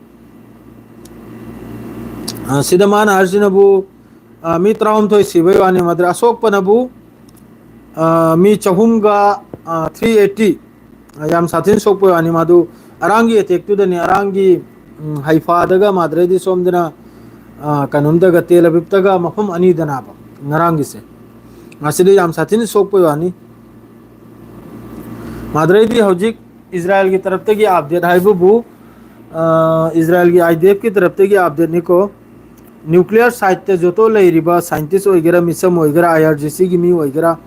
ꯑ, ꯁꯤꯗ ꯃꯥꯅ ꯍꯥꯏꯔꯤꯁꯤꯅꯕꯨ, ꯑ, ꯃꯤ ꯇꯔꯥꯍꯨꯝꯗꯣꯏ ꯁꯤꯕꯒꯤ ꯋꯥꯅꯤ꯫ ꯃꯥꯗ꯭ꯔꯩ ꯑꯁꯣꯛꯄꯅꯕꯨ, ꯑ, ꯃꯤ ꯆꯍꯨꯝꯒ, ꯑ, ꯊ꯭ꯔꯤ ꯑꯩꯠꯇꯤ ꯌꯥꯝ ꯁꯥꯊꯤꯅ ꯁꯣꯛꯄꯩ ꯋꯥꯅꯤ꯫ ꯃꯥꯗꯨ ꯑꯔꯥꯡꯒꯤ ꯑꯦꯇꯦꯛꯇꯨꯗꯅꯤ, ꯑꯔꯥꯡꯒꯤ, ꯎꯝ, ꯍꯩꯐꯥꯗꯒ ꯃꯥꯗ꯭ꯔꯩꯗꯤ ꯁꯣꯝꯗꯅ, ꯑ, ꯀꯩꯅꯣꯝꯗꯒ ꯇꯦꯜ ꯑꯕꯤꯞꯇꯒ ꯃꯐꯝ ꯑꯅꯤꯗꯅꯥꯕ ꯉꯔꯥꯡꯒꯤꯁꯦ꯫ ꯃꯁꯤꯗ ꯌꯥꯝ ꯁꯥꯊꯤꯅ ꯁꯣꯛꯄꯩ ꯋꯥꯅꯤ꯫ ꯃꯥꯗ꯭ꯔꯩꯗꯤ ꯍꯧꯖꯤꯛ ꯏꯁꯔꯥꯌꯦꯜꯒꯤ ꯇꯔꯞꯇꯒꯤ ꯑꯞꯗꯦꯠ ꯍꯥꯏꯕꯕꯨ, ꯑ, ꯏꯁꯔꯥꯌꯦꯜꯒꯤ ꯑꯥꯏ ꯗꯤ ꯑꯦꯐꯀꯤ ꯇꯔꯞꯇꯒꯤ ꯑꯞꯗꯦꯠꯅꯤꯀꯣ꯫ ꯅ꯭ꯌꯨꯀ꯭ꯂꯤꯌꯔ ꯁꯥꯏꯠꯇ ꯖꯣꯇꯣ ꯂꯩꯔꯤꯕ ꯁꯥꯏꯟꯇꯤꯁ ꯑꯣꯏꯒꯦꯔꯥ, ꯃꯤꯁꯝ ꯑꯣꯏꯒꯦꯔꯥ, ꯑꯥꯏ ꯑꯥꯔ ꯖꯤ ꯁꯤꯒꯤ ꯃꯤ ꯑꯣꯏꯒꯦꯔꯥ,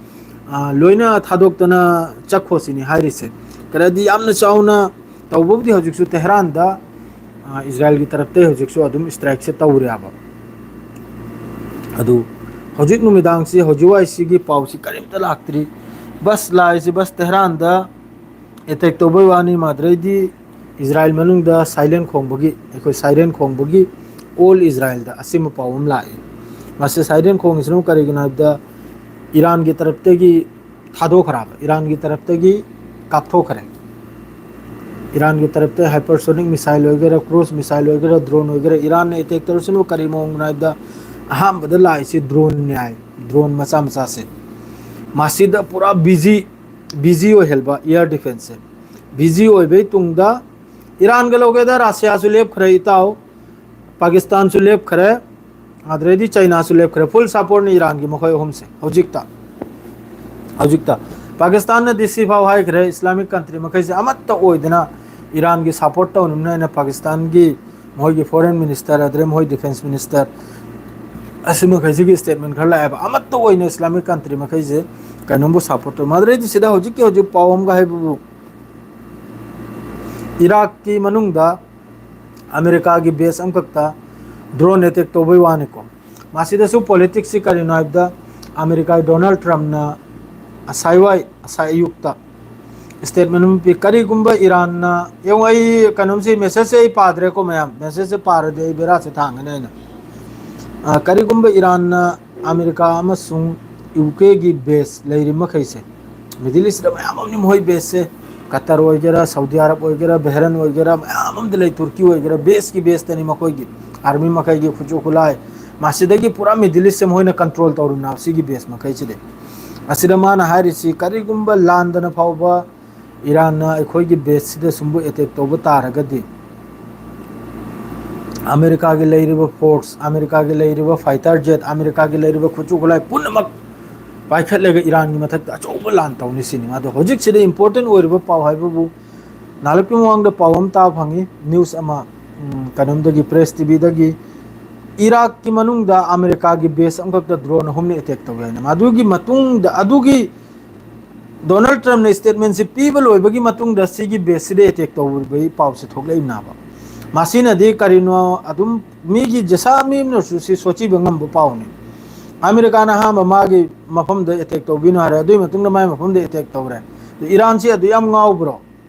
ꯑ, ꯂꯣꯏꯅ ꯊꯥꯗꯣꯛꯇꯅ ꯆꯠꯈꯣ ꯁꯤꯅꯤ ꯍꯥꯏꯔꯤꯁꯦ꯫ ꯈꯔꯗꯤ ꯌꯥꯝꯅ ꯆꯥꯎꯅ ꯇꯧꯕꯕꯨꯗꯤ ꯍꯧꯖꯤꯛꯁꯨ ꯇꯦꯍꯔꯥꯟꯗ, ꯑ, ꯏꯁꯔꯥꯌꯦꯜꯒꯤ ꯇꯔꯞꯇꯩ ꯍꯧꯖꯤꯛꯁꯨ ꯑꯗꯨꯝ ꯏꯁꯇ꯭ꯔꯥꯏꯛꯁꯦ ꯇꯧꯔꯦꯕ꯫ ꯑꯗꯨ ꯍꯧꯖꯤꯛ ꯅꯨꯃꯤꯗꯥꯡꯁꯤ ꯍꯧꯖꯤꯛ ꯋꯥꯏꯁꯤꯒꯤ ꯄꯥꯎꯁꯤ ꯀꯔꯤꯝꯇ ꯂꯥꯛꯇ꯭ꯔꯤ꯫ ꯕꯁ ꯂꯥꯛꯏꯁꯤ ꯕꯁ ꯇꯦꯍꯔꯥꯟꯗ ꯑꯦꯇꯦꯛ ꯇꯧꯕꯩ ꯋꯥꯅꯤ꯫ ꯃꯥꯗ꯭ꯔꯩꯗꯤ ꯏꯁꯔꯥꯌꯦꯜ ꯃꯅꯨꯡꯗ ꯁꯥꯏꯔꯦꯟ ꯈꯣꯡꯕꯒꯤ, ꯑꯩꯈꯣꯏ ꯁꯥꯏꯔꯦꯟ ꯈꯣꯡꯕꯒꯤ ꯑꯣꯜ ꯏꯁꯔꯥꯌꯦꯜꯗ ꯑꯁꯤꯃ ꯄꯥꯎ ꯑꯃ ꯂꯥꯛꯏ꯫ ꯃꯁꯤ ꯁꯥꯏꯔꯦꯟ ꯈꯣꯡꯉꯤꯁꯤꯅ ꯀꯔꯤꯒꯤꯅꯣ ꯍꯥꯏꯕꯗ ꯏꯔꯥꯟꯒꯤ ꯇꯔꯞꯇꯒꯤ ꯊꯥꯗꯣꯛꯈ꯭ꯔꯕ, ꯏꯔꯥꯟꯒꯤ ꯇꯔꯞꯇꯒꯤ ꯀꯥꯞꯊꯣꯛꯈ꯭ꯔꯦ꯫ ꯏꯔꯥꯟꯒꯤ ꯇꯔꯞꯇ ꯍꯥꯏꯄꯔꯁꯣꯅꯤꯛ ꯃꯤꯁꯥꯏꯜ ꯑꯣꯏꯒꯦꯔꯥ, ꯀ꯭ꯔꯨꯖ ꯃꯤꯁꯥꯏꯜ ꯑꯣꯏꯒꯦꯔꯥ, ꯗ꯭ꯔꯣꯟ ꯑꯣꯏꯒꯦꯔꯥ, ꯏꯔꯥꯟꯅ ꯑꯦꯇꯦꯛ ꯇꯧꯔꯁꯤꯅ ꯀꯔꯤ ꯃꯑꯣꯡꯅꯣ ꯍꯥꯏꯕꯗ ꯑꯍꯥꯟꯕꯗ ꯂꯥꯛꯏꯁꯤ ꯗ꯭ꯔꯣꯟꯅꯤ ꯍꯥꯏ, ꯗ꯭ꯔꯣꯟ ꯃꯆꯥ ꯃꯆꯥꯁꯦ꯫ ꯃꯁꯤꯗ ꯄꯨꯔꯥ ꯕꯤꯖꯤ, ꯕꯤꯖꯤ ꯑꯣꯏꯍꯟꯕ ꯏꯌꯥꯔ ꯗꯤꯐꯦꯟꯁꯁꯦ꯫ ꯕꯤꯖꯤ ꯑꯣꯏꯕꯩ ꯇꯨꯡꯗ ꯏꯔꯥꯟꯒ ꯂꯧꯒꯦꯗ ꯔꯁꯤꯌꯥꯁꯨ ꯂꯦꯞꯈ꯭ꯔꯦ ꯏꯇꯥꯎ꯫ ꯄꯥꯀꯤꯁꯇꯥꯟꯁꯨ ꯂꯦꯞꯈ꯭ꯔꯦ, ꯑꯗꯨꯗꯩꯗꯤ ꯆꯩꯅꯥꯁꯨ ꯂꯦꯞꯈ꯭ꯔꯦ꯫ ꯐꯨꯜ ꯁꯄꯣꯔꯠꯅꯤ ꯏꯔꯥꯟꯒꯤ ꯃꯈꯣꯏ ꯑꯍꯨꯝꯁꯦ ꯍꯧꯖꯤꯛꯇ꯫ ꯍꯧꯖꯤꯛꯇ ꯄꯥꯀꯤꯁꯇꯥꯟꯅꯗꯤ ꯁꯤ ꯐꯥꯎ ꯍꯥꯏꯈ꯭ꯔꯦ, ꯏꯁꯂꯥꯃꯤꯛ ꯀꯟꯇ꯭ꯔꯤ ꯃꯈꯩꯁꯦ ꯑꯃꯠꯇ ꯑꯣꯏꯗꯅ ꯏꯔꯥꯟꯒꯤ ꯁꯄꯣꯔꯠ ꯇꯧꯅꯕꯅꯦꯅ ꯄꯥꯀꯤꯁꯇꯥꯟꯒꯤ ꯃꯈꯣꯏꯒꯤ ꯐꯣꯔꯦꯟ ꯃꯤꯅꯤꯁꯇꯔ, ꯑꯗꯨꯗꯩ ꯃꯈꯣꯏ ꯗꯤꯐꯦꯟꯁ ꯃꯤꯅꯤꯁꯇꯔ, ꯑꯁꯤ ꯃꯈꯩꯁꯤꯒꯤ ꯁ꯭ꯇꯦꯠꯃꯦꯟ ꯈꯔ ꯂꯥꯛꯑꯦꯕ꯫ ꯑꯃꯠꯇ ꯑꯣꯏꯅ ꯏꯁꯂꯥꯃꯤꯛ ꯀꯟꯇ꯭ꯔꯤ ꯃꯈꯩꯁꯦ ꯀꯩꯅꯣꯝꯕꯨ ꯁꯄꯣꯔꯠ ꯇꯧ꯫ ꯃꯗꯨꯗꯩꯗꯤ ꯁꯤꯗ ꯍꯧꯖꯤꯛꯀꯤ ꯍꯧꯖꯤꯛ ꯄꯥꯎ ꯑꯃꯒ ꯍꯥꯏꯕꯕꯨ, ꯏꯔꯥꯛꯀꯤ ꯃꯅꯨꯡꯗ ꯑꯃꯦꯔꯤꯀꯥꯒꯤ ꯕꯦꯁ ꯑꯃꯈꯛꯇ ꯗ꯭ꯔꯣꯟ ꯑꯦꯇꯦꯛ ꯇꯧꯕꯩ ꯋꯥꯅꯤꯀꯣ꯫ ꯃꯁꯤꯗꯁꯨ ꯄꯣꯂꯤꯇꯤꯛꯁꯁꯤ ꯀꯔꯤꯅꯣ ꯍꯥꯏꯕꯗ, ꯑꯃꯦꯔꯤꯀꯥꯒꯤ ꯗꯣꯅꯥꯜꯗ ꯇ꯭ꯔꯝꯞꯅ ꯑꯁꯥꯏꯋꯥꯏ, ꯑꯁꯥꯏ ꯑꯌꯨꯛꯇ ꯁ꯭ꯇꯦꯠꯃꯦꯟ ꯑꯃ ꯄꯤ꯫ ꯀꯔꯤꯒꯨꯝꯕ ꯏꯔꯥꯟꯅ, ꯌꯦꯡꯉꯣ, ꯑꯩ ꯀꯩꯅꯣꯝꯁꯤ, ꯃꯦꯁꯦꯖꯁꯦ ꯑꯩ ꯄꯥꯗ꯭ꯔꯦꯀꯣ ꯃꯌꯥꯝ, ꯃꯦꯁꯦꯖꯁꯦ ꯄꯥꯔꯗꯤ ꯑꯩ ꯕꯦꯔꯥꯁꯦ ꯊꯥꯡꯒꯅꯤ ꯑꯩꯅ꯫ ꯑ, ꯀꯔꯤꯒꯨꯝꯕ ꯏꯔꯥꯟꯅ ꯑꯃꯦꯔꯤꯀꯥ ꯑꯃꯁꯨꯡ ꯌꯨ ꯀꯦꯒꯤ ꯕꯦꯁ ꯂꯩꯔꯤꯕ ꯃꯈꯩꯁꯦ, ꯃꯤꯗꯜ ꯏꯁꯇ ꯃꯌꯥꯝ ꯑꯃꯅꯤ ꯃꯈꯣꯏ ꯕꯦꯁꯁꯦ꯫ ꯀꯇꯔ ꯑꯣꯏꯒꯦꯔꯥ, ꯁꯥꯎꯗꯤ ꯑꯔꯕ ꯑꯣꯏꯒꯦꯔꯥ, ꯕꯍꯔꯟ ꯑꯣꯏꯒꯦꯔꯥ, ꯃꯌꯥꯝ ꯑꯃꯗ ꯂꯩ, ꯇꯨꯔꯀꯤ ꯑꯣꯏꯒꯦꯔꯥ, ꯕꯦꯁꯀꯤ ꯕꯦꯁꯇꯅꯤ ꯃꯈꯣꯏꯒꯤ ꯑꯥꯔꯃꯤ ꯃꯈꯩꯒꯤ ꯈꯨꯠꯁꯨ ꯈꯨꯠꯂꯥꯏ꯫ ꯃꯁꯤꯗꯒꯤ ꯄꯨꯔꯥ ꯃꯤꯗꯜ ꯏꯁꯁꯦ ꯃꯈꯣꯏꯅ ꯀꯟꯇ꯭ꯔꯣꯜ ꯇꯧꯔꯤꯕꯅꯦ ꯁꯤꯒꯤ ꯕꯦꯁ ꯃꯈꯩꯁꯤꯗꯤ꯫ ꯑꯁꯤꯗ ꯃꯥꯅ ꯍꯥꯏꯔꯤꯁꯤ, ꯀꯔꯤꯒꯨꯝꯕ ꯂꯥꯟꯗꯅ ꯐꯥꯎꯕ ꯏꯔꯥꯟꯅ ꯑꯩꯈꯣꯏꯒꯤ ꯕꯦꯁꯁꯤꯗ ꯁꯨꯝꯕꯨ ꯑꯦꯇꯦꯛ ꯇꯧꯕ ꯇꯥꯔꯒꯗꯤ, ꯑꯃꯦꯔꯤꯀꯥꯒꯤ ꯂꯩꯔꯤꯕ ꯐꯣꯔꯁ, ꯑꯃꯦꯔꯤꯀꯥꯒꯤ ꯂꯩꯔꯤꯕ ꯐꯥꯏꯇꯔ ꯖꯦꯠ, ꯑꯃꯦꯔꯤꯀꯥꯒꯤ ꯂꯩꯔꯤꯕ ꯈꯨꯠꯁꯨ ꯈꯨꯠꯂꯥꯏ ꯄꯨꯝꯅꯃꯛ ꯄꯥꯏꯈꯠꯂꯒ ꯏꯔꯥꯟꯒꯤ ꯃꯊꯛꯇ ꯑꯆꯧꯕ ꯂꯥꯟ ꯇꯧꯅꯤ ꯁꯤꯅꯤ꯫ ꯑꯗꯣ ꯍꯧꯖꯤꯛꯁꯤꯗ ꯏꯝꯄꯣꯔꯇꯦꯟ ꯑꯣꯏꯔꯤꯕ ꯄꯥꯎ ꯍꯥꯏꯕꯕꯨ, ꯅꯍꯥꯜꯂꯛꯀꯤ ꯃꯃꯥꯡꯗ ꯄꯥꯎ ꯑꯃ ꯇꯥꯕ ꯐꯪꯉꯤ, ꯅ꯭ꯌꯨꯁ ꯑꯃ, ꯎꯝ, ꯀꯩꯅꯣꯝꯗꯒꯤ, ꯄ꯭ꯔꯦꯁ ꯇꯤ ꯚꯤꯗꯒꯤ, ꯏꯔꯥꯛꯀꯤ ꯃꯅꯨꯡꯗ ꯑꯃꯦꯔꯤꯀꯥꯒꯤ ꯕꯦꯁ ꯑꯃꯈꯛꯇ ꯗ꯭ꯔꯣꯟ ꯑꯍꯨꯝꯅ ꯑꯦꯇꯦꯛ ꯇꯧꯋꯦ ꯍꯥꯏꯅ꯫ ꯃꯗꯨꯒꯤ ꯃꯇꯨꯡꯗ, ꯑꯗꯨꯒꯤ ꯗꯣꯅꯥꯜꯗ ꯇ꯭ꯔꯝꯞꯅ ꯁ꯭ꯇꯦꯠꯃꯦꯟꯁꯤ ꯄꯤꯕ ꯂꯣꯏꯕꯒꯤ ꯃꯇꯨꯡꯗ ꯁꯤꯒꯤ ꯕꯦꯁꯁꯤꯗ ꯑꯦꯇꯦꯛ ꯇꯧꯔꯨꯕꯒꯤ ꯄꯥꯎꯁꯦ ꯊꯣꯛꯂꯛꯏꯕꯅꯦꯕ꯫ ꯃꯁꯤꯅꯗꯤ ꯀꯔꯤꯅꯣ, ꯑꯗꯨꯝ ꯃꯤꯒꯤ ꯖꯁꯥ ꯃꯤ ꯑꯃꯅꯁꯨ ꯁꯤ ꯁꯣꯛꯆꯤꯕ ꯉꯝꯕ ꯄꯥꯎꯅꯤ꯫ ꯑꯃꯦꯔꯤꯀꯥꯅ ꯑꯍꯥꯟꯕ ꯃꯥꯒꯤ ꯃꯐꯝꯗ ꯑꯦꯇꯦꯛ ꯇꯧꯕꯤꯅꯣ ꯍꯥꯏꯔꯦ, ꯑꯗꯨꯒꯤ ꯃꯇꯨꯡꯗ ꯃꯥꯒꯤ ꯃꯐꯝꯗ ꯑꯦꯇꯦꯛ ꯇꯧꯔꯦ꯫ ꯑꯗꯨ ꯏꯔꯥꯟꯁꯤ ꯑꯗꯨ ꯌꯥꯝ ꯉꯥꯎꯕ꯭ꯔꯣ?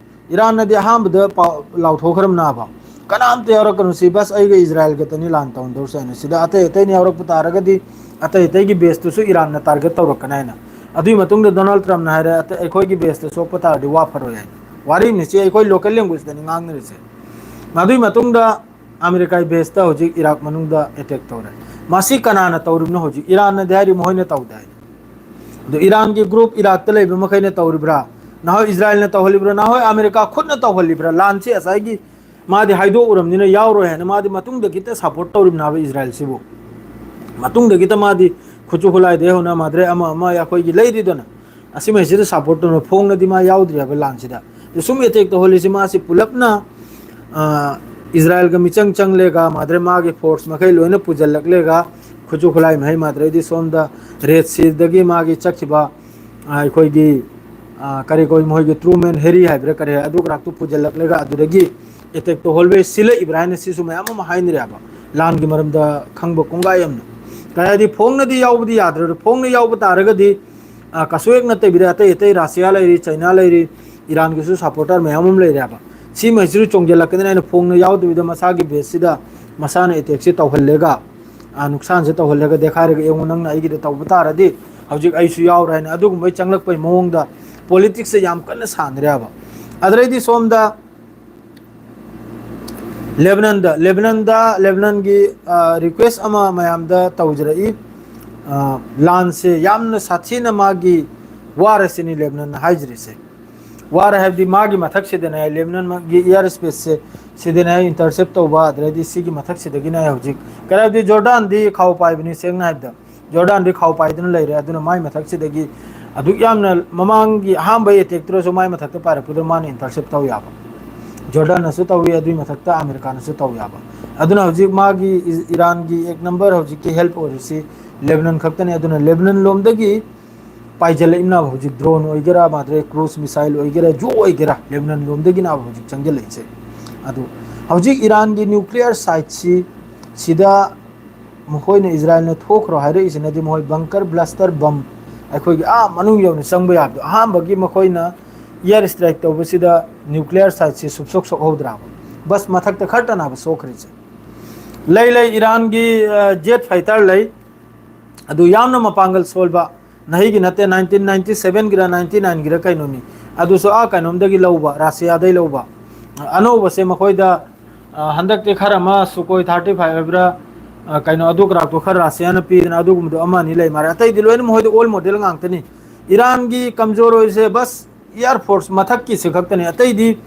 ꯏꯔꯥꯟꯅꯗꯤ ꯑꯍꯥꯟꯕꯗ ꯄꯥꯎ ꯂꯥꯎꯊꯣꯛꯈ꯭ꯔꯕꯅꯦꯕ, "ꯀꯅꯥꯝꯇ ꯌꯥꯎꯔꯛꯀꯅꯨ ꯁꯤ, ꯕꯁ ꯑꯩꯒ ꯏꯖꯔꯥꯏꯜ ꯈꯛꯇꯅꯤ ꯂꯥꯟ ꯇꯧꯅꯗꯧꯔꯤꯁꯦ" ꯍꯥꯏꯅ꯫ ꯁꯤꯗ ꯑꯇꯩ ꯑꯇꯩꯅ ꯌꯥꯎꯔꯛꯄ ꯇꯥꯔꯒꯗꯤ ꯑꯇꯩ ꯑꯇꯩꯒꯤ ꯕꯦꯁꯇꯨꯁꯨ ꯏꯔꯥꯟꯅ ꯇꯥꯔꯒꯦꯠ ꯇꯧꯔꯛꯀꯅꯤ ꯍꯥꯏꯅ꯫ ꯑꯗꯨꯒꯤ ꯃꯇꯨꯡꯗ ꯗꯣꯅꯥꯜꯗ ꯇ꯭ꯔꯝꯞꯅ ꯍꯥꯏꯔꯦ, "ꯑꯇꯩ ꯑꯩꯈꯣꯏꯒꯤ ꯕꯦꯁꯇ ꯁꯣꯛꯄ ꯇꯥꯔꯗꯤ ꯋꯥ ꯐꯔꯣꯏ" ꯍꯥꯏꯅ꯫ ꯋꯥꯔꯤꯅꯤ ꯁꯤ, ꯑꯩꯈꯣꯏ ꯂꯣꯀꯦꯜ ꯂꯦꯡꯒ꯭ꯋꯦꯖꯇꯅꯤ ꯉꯥꯡꯅꯔꯤꯁꯦ꯫ ꯑꯗꯨꯒꯤ ꯃꯇꯨꯡꯗ ꯑꯃꯦꯔꯤꯀꯥꯒꯤ ꯕꯦꯁꯇ ꯍꯧꯖꯤꯛ ꯏꯔꯥꯛ ꯃꯅꯨꯡꯗ ꯑꯦꯇꯦꯛ ꯇꯧꯔꯦ꯫ ꯃꯁꯤ ꯀꯅꯥꯅ ꯇꯧꯔꯤꯕꯅꯣ? ꯍꯧꯖꯤꯛ ꯏꯔꯥꯟꯅꯗꯤ ꯍꯥꯏꯔꯤ, ꯃꯈꯣꯏꯅ ꯇꯧꯗꯦ ꯍꯥꯏ꯫ ꯑꯗꯣ ꯏꯔꯥꯟꯒꯤ ꯒ꯭ꯔꯨꯞ ꯏꯔꯥꯛꯇ ꯂꯩꯕ ꯃꯈꯩꯅ ꯇꯧꯔꯤꯕ꯭ꯔꯥ? ꯅꯍꯣꯏ ꯏꯖꯔꯥꯏꯜꯅ ꯇꯧꯍꯜꯂꯤꯕ꯭ꯔꯥ? ꯅꯍꯣꯏ ꯑꯃꯦꯔꯤꯀꯥ ꯈꯨꯠꯅ ꯇꯧꯍꯜꯂꯤꯕ꯭ꯔꯥ? ꯂꯥꯟꯁꯤ ꯉꯁꯥꯏꯒꯤ ꯃꯥꯗꯤ ꯍꯥꯏꯗꯣꯛꯎꯔꯕꯅꯤꯅ ꯌꯥꯎꯔꯣꯏ ꯍꯥꯏꯅ ꯃꯥꯗꯤ ꯃꯇꯨꯡꯗꯒꯤꯇ ꯁꯞꯄꯣꯔꯠ ꯇꯧꯔꯤꯕꯅꯦꯕ ꯏꯖꯔꯥꯏꯜꯁꯤꯕꯨ꯫ ꯃꯇꯨꯡꯗꯒꯤꯇ ꯃꯥꯗꯤ ꯈꯨꯠꯁꯨ ꯈꯨꯠꯂꯥꯏꯗꯩ ꯍꯧꯅ ꯃꯥꯗ꯭ꯔꯦ ꯑꯃ ꯑꯃ ꯑꯩꯈꯣꯏꯒꯤ ꯂꯩꯔꯤꯗꯅ, ꯑꯁꯤꯃꯩꯁꯤꯗ ꯁꯞꯄꯣꯔꯠ ꯇꯧꯅ ꯐꯣꯡꯅꯗꯤ ꯃꯥ ꯌꯥꯎꯗ꯭ꯔꯤ ꯍꯥꯏꯕ ꯂꯥꯟꯁꯤꯗ꯫ ꯑꯗꯨ ꯁꯨꯝ ꯑꯦꯇꯦꯛ ꯇꯧꯍꯜꯂꯤꯁꯤ ꯃꯥꯁꯤ ꯄꯨꯂꯞꯅ, ꯑ, ꯏꯖꯔꯥꯏꯜꯒ ꯃꯤꯆꯪ ꯆꯪꯂꯦꯒ ꯃꯥꯗ꯭ꯔꯦ ꯃꯥꯒꯤ ꯐꯣꯔꯁ ꯃꯈꯩ ꯂꯣꯏꯅ ꯄꯨꯁꯤꯜꯂꯛꯂꯦꯒ ꯈꯨꯠꯁꯨ ꯈꯨꯠꯂꯥꯏ ꯃꯍꯩ ꯃꯥꯗ꯭ꯔꯦꯗꯤ ꯁꯣꯝꯗ ꯔꯦꯠ ꯁꯤꯗꯒꯤ ꯃꯥꯒꯤ ꯆꯠꯈꯤꯕ, ꯑ, ꯑꯩꯈꯣꯏꯒꯤ, ꯑ, ꯀꯔꯤ ꯀꯧꯏ ꯃꯈꯣꯏꯒꯤ ꯇ꯭ꯔꯨꯃꯦꯟ ꯍꯦꯔꯤ ꯍꯥꯏꯕ꯭ꯔꯥ ꯀꯔꯤ ꯑꯗꯨ ꯈꯔꯥꯛꯇꯨ ꯄꯨꯁꯤꯜꯂꯛꯂꯒ ꯑꯗꯨꯗꯒꯤ ꯑꯦꯇꯦꯛ ꯇꯧꯍꯜꯂꯦ ꯁꯤꯜꯂꯛꯏꯕ꯭ꯔꯥ ꯍꯥꯏꯅ ꯁꯤꯁꯨ ꯃꯌꯥꯝ ꯑꯃ ꯍꯥꯏꯅꯔꯦꯕ꯫ ꯂꯥꯟꯒꯤ ꯃꯔꯝꯗ ꯈꯪꯕ ꯀꯣꯡꯒꯥꯏ ꯑꯃꯅ꯫ ꯀꯔꯤ ꯍꯥꯏꯗꯤ ꯐꯣꯡꯅꯗꯤ ꯌꯥꯎꯕꯗꯤ ꯌꯥꯗ꯭ꯔꯦ꯫ ꯐꯣꯡꯅ ꯌꯥꯎꯕ ꯇꯥꯔꯒꯗꯤ, ꯑ, ꯀꯩꯁꯨ ꯍꯦꯛ ꯅꯠꯇꯕꯤꯗ ꯑꯇꯩ ꯑꯇꯩ ꯔꯁꯤꯌꯥ ꯂꯩꯔꯤ, ꯆꯩꯅꯥ ꯂꯩꯔꯤ, ꯏꯔꯥꯟꯒꯤꯁꯨ ꯁꯞꯄꯣꯔꯇꯔ ꯃꯌꯥꯝ ꯑꯃ ꯂꯩꯔꯦꯕ꯫ ꯁꯤꯃꯩꯁꯤꯁꯨ ꯆꯣꯡꯁꯤꯜꯂꯛꯀꯅꯤꯅ ꯑꯩꯅ ꯐꯣꯡꯅ ꯌꯥꯎꯗꯕꯤꯗ ꯃꯁꯥꯒꯤ ꯕꯦꯁꯁꯤꯗ ꯃꯁꯥꯅ ꯑꯦꯇꯦꯛꯁꯤ ꯇꯧꯍꯜꯂꯦꯒ, ꯑ, ꯅꯨꯡꯁꯥꯟꯁꯦ ꯇꯧꯍꯜꯂꯒ ꯗꯦꯈꯥꯏꯔꯒ ꯌꯦꯡꯉꯨ ꯅꯪꯅ ꯑꯩꯒꯤꯗ ꯇꯧꯕ ꯇꯥꯔꯗꯤ ꯍꯧꯖꯤꯛ ꯑꯩꯁꯨ ꯌꯥꯎꯔꯦ ꯍꯥꯏꯅ ꯑꯗꯨꯒꯨꯝꯕꯒꯤ ꯆꯪꯂꯛꯄꯒꯤ ꯃꯑꯣꯡꯗ ꯄꯣꯂꯤꯇꯤꯛꯁꯁꯦ ꯌꯥꯝ ꯀꯟꯅ ꯁꯥꯟꯅꯔꯦꯕ꯫ ꯑꯗꯨꯗꯩꯗꯤ ꯁꯣꯝꯗ ꯂꯦꯕꯅꯟꯗ, ꯂꯦꯕꯅꯟꯗ, ꯂꯦꯕꯅꯟꯒꯤ, ꯑ, ꯔꯤꯀ꯭ꯋꯦꯁ ꯑꯃ ꯃꯌꯥꯝꯗ ꯇꯧꯖꯔꯛꯏ꯫ ꯑ, ꯂꯥꯟꯁꯦ ꯌꯥꯝꯅ ꯁꯥꯊꯤꯅ ꯃꯥꯒꯤ ꯋꯥꯔꯁꯤꯅꯤ ꯂꯦꯕꯅꯟꯅ ꯍꯥꯏꯖꯔꯤꯁꯦ꯫ ꯋꯥꯔ ꯍꯥꯏꯕꯗꯤ ꯃꯥꯒꯤ ꯃꯊꯛꯁꯤꯗꯅꯦ ꯂꯦꯕꯅꯟꯒꯤ ꯏꯌꯥꯔ ꯁ꯭ꯄꯦꯁꯁꯦ ꯁꯤꯗꯅꯦ ꯏꯟꯇꯔꯁꯦꯞ ꯇꯧꯕ, ꯑꯗꯨꯗꯩꯗꯤ ꯁꯤꯒꯤ ꯃꯊꯛꯁꯤꯗꯒꯤꯅꯦ ꯍꯧꯖꯤꯛ ꯀꯔꯤ ꯍꯥꯏꯕꯗꯤ ꯖꯣꯔꯗꯥꯟꯗꯤ ꯈꯥꯎ ꯄꯥꯏꯕꯅꯤ ꯁꯦꯡꯅ ꯍꯥꯏꯕꯗ꯫ ꯖꯣꯔꯗꯥꯟꯗꯤ ꯈꯥꯎ ꯄꯥꯏꯗꯨꯅ ꯂꯩꯔꯦ꯫ ꯑꯗꯨꯅ ꯃꯥꯏ ꯃꯊꯛꯁꯤꯗꯒꯤ ꯑꯗꯨꯛ ꯌꯥꯝꯅ ꯃꯃꯥꯡꯒꯤ ꯑꯍꯥꯟꯕ ꯑꯦꯇꯦꯛꯇꯨꯗꯁꯨ ꯃꯥꯏ ꯃꯊꯛꯇ ꯄꯥꯏꯔꯛꯄꯗ ꯃꯥꯅ ꯏꯟꯇꯔꯁꯦꯞ ꯇꯧ ꯌꯥꯕ꯫ ꯖꯣꯔꯗꯥꯟꯅꯁꯨ ꯇꯧꯏ, ꯑꯗꯨꯏ ꯃꯊꯛꯇ ꯑꯃꯦꯔꯤꯀꯥꯅꯁꯨ ꯇꯧ ꯌꯥꯕ꯫ ꯑꯗꯨꯅ ꯍꯧꯖꯤꯛ ꯃꯥꯒꯤ ꯏ-, ꯏꯔꯥꯟꯒꯤ ꯑꯦꯛ ꯅꯝꯕꯔ ꯍꯧꯖꯤꯛꯀꯤ ꯍꯦꯜꯞ ꯑꯣꯏꯔꯤꯁꯤ ꯂꯦꯕꯅꯟ ꯈꯛꯇꯅꯤ꯫ ꯑꯗꯨꯅ ꯂꯦꯕꯅꯟ ꯂꯣꯝꯗꯒꯤ ꯄꯥꯏꯖꯜꯂꯛꯏꯕꯅ ꯍꯧꯖꯤꯛ ꯗ꯭ꯔꯣꯟ ꯑꯣꯏꯒꯦꯔꯥ, ꯃꯥꯗ꯭ꯔꯦ ꯀ꯭ꯔꯨꯖ ꯃꯤꯁꯥꯏꯜ ꯑꯣꯏꯒꯦꯔꯥ, ꯖꯣ ꯑꯣꯏꯒꯦꯔꯥ, ꯂꯦꯕꯅꯟ ꯂꯣꯝꯗꯒꯤꯅ ꯍꯧꯖꯤꯛ ꯆꯪꯁꯤꯜꯂꯛꯏꯁꯦ꯫ ꯑꯗꯨ ꯍꯧꯖꯤꯛ ꯏꯔꯥꯟꯒꯤ ꯅ꯭ꯌꯨꯀ꯭ꯂꯤꯌꯔ ꯁꯥꯏꯠꯁꯤ ꯁꯤꯗ ꯃꯈꯣꯏꯅ ꯏꯖꯔꯥꯏꯜꯅ ꯊꯣꯛꯈ꯭ꯔꯣ ꯍꯥꯏꯔꯛꯏꯁꯤꯅꯗꯤ ꯃꯈꯣꯏ ꯕꯪꯀꯔ ꯕ꯭ꯂꯥꯁꯇꯔ ꯕꯝ ꯑꯩꯈꯣꯏꯒꯤ ꯑꯥ ꯃꯅꯨꯡ ꯌꯧꯅ ꯆꯪꯕ ꯌꯥꯕꯗꯣ꯫ ꯑꯍꯥꯟꯕꯒꯤ ꯃꯈꯣꯏꯅ ꯏꯌꯥꯔ ꯏꯁꯇ꯭ꯔꯥꯏꯛ ꯇꯧꯕꯁꯤꯗ ꯅ꯭ꯌꯨꯀ꯭ꯂꯤꯌꯔ ꯁꯥꯏꯠꯁꯤ ꯁꯨꯛꯁꯣꯛ ꯁꯣꯛꯍꯧꯗ꯭ꯔꯕ꯫ ꯕꯁ ꯃꯊꯛꯇ ꯈꯔ ꯇꯅꯥꯕ ꯁꯣꯛꯈ꯭ꯔꯤꯁꯦ꯫ ꯂꯩ, ꯂꯩ, ꯏꯔꯥꯟꯒꯤ, ꯑ, ꯖꯦꯠ ꯐꯥꯏꯇꯔ ꯂꯩ꯫ ꯑꯗꯨ ꯌꯥꯝꯅ ꯃꯄꯥꯡꯒꯜ ꯁꯣꯜꯕ꯫ ꯅꯍꯩꯒꯤ ꯅꯠꯇꯦ, ꯅꯥꯏꯟꯇꯤꯟ ꯅꯥꯏꯟꯇꯤ ꯁꯚꯦꯟꯒꯤꯔ ꯅꯥꯏꯟꯇꯤ ꯅꯥꯏꯟꯒꯤꯔ ꯀꯩꯅꯣꯅꯤ꯫ ꯑꯗꯨꯁꯨ ꯑꯥ ꯀꯩꯅꯣꯝꯗꯒꯤ ꯂꯧꯕ, ꯔꯁꯤꯌꯥꯗꯩ ꯂꯧꯕ꯫ ꯑꯅꯧꯕꯁꯦ ꯃꯈꯣꯏꯗ, ꯑ, ꯍꯟꯗꯛꯇꯤ ꯈꯔ ꯑꯃ ꯁꯨꯀꯣꯏ ꯊꯥꯔꯇꯤ ꯐꯥꯏꯚ ꯍꯥꯏꯕ꯭ꯔꯥ, ꯑ, ꯀꯩꯅꯣ ꯑꯗꯨ ꯀꯔꯥꯛꯇꯣ ꯈꯔ ꯔꯁꯤꯌꯥꯅ ꯄꯤꯗꯅ ꯑꯗꯨꯒꯨꯝꯕꯗꯣ ꯑꯃ ꯑꯅꯤ ꯂꯩ ꯃꯥꯜꯂꯦ꯫ ꯑꯇꯩꯗꯤ ꯂꯣꯏꯅ ꯃꯈꯣꯏꯗ ꯑꯣꯜ ꯃꯣꯗꯦꯜ ꯉꯥꯛꯇꯅꯤ꯫ ꯏꯔꯥꯟꯒꯤ ꯀꯝꯖꯣꯔ ꯑꯣꯏꯔꯤꯁꯦ ꯕꯁ ꯏꯌꯥꯔ ꯐꯣꯔꯁ ꯃꯊꯛꯀꯤꯁꯦ ꯈꯛꯇꯅꯤ꯫ ꯑꯇꯩꯗꯤ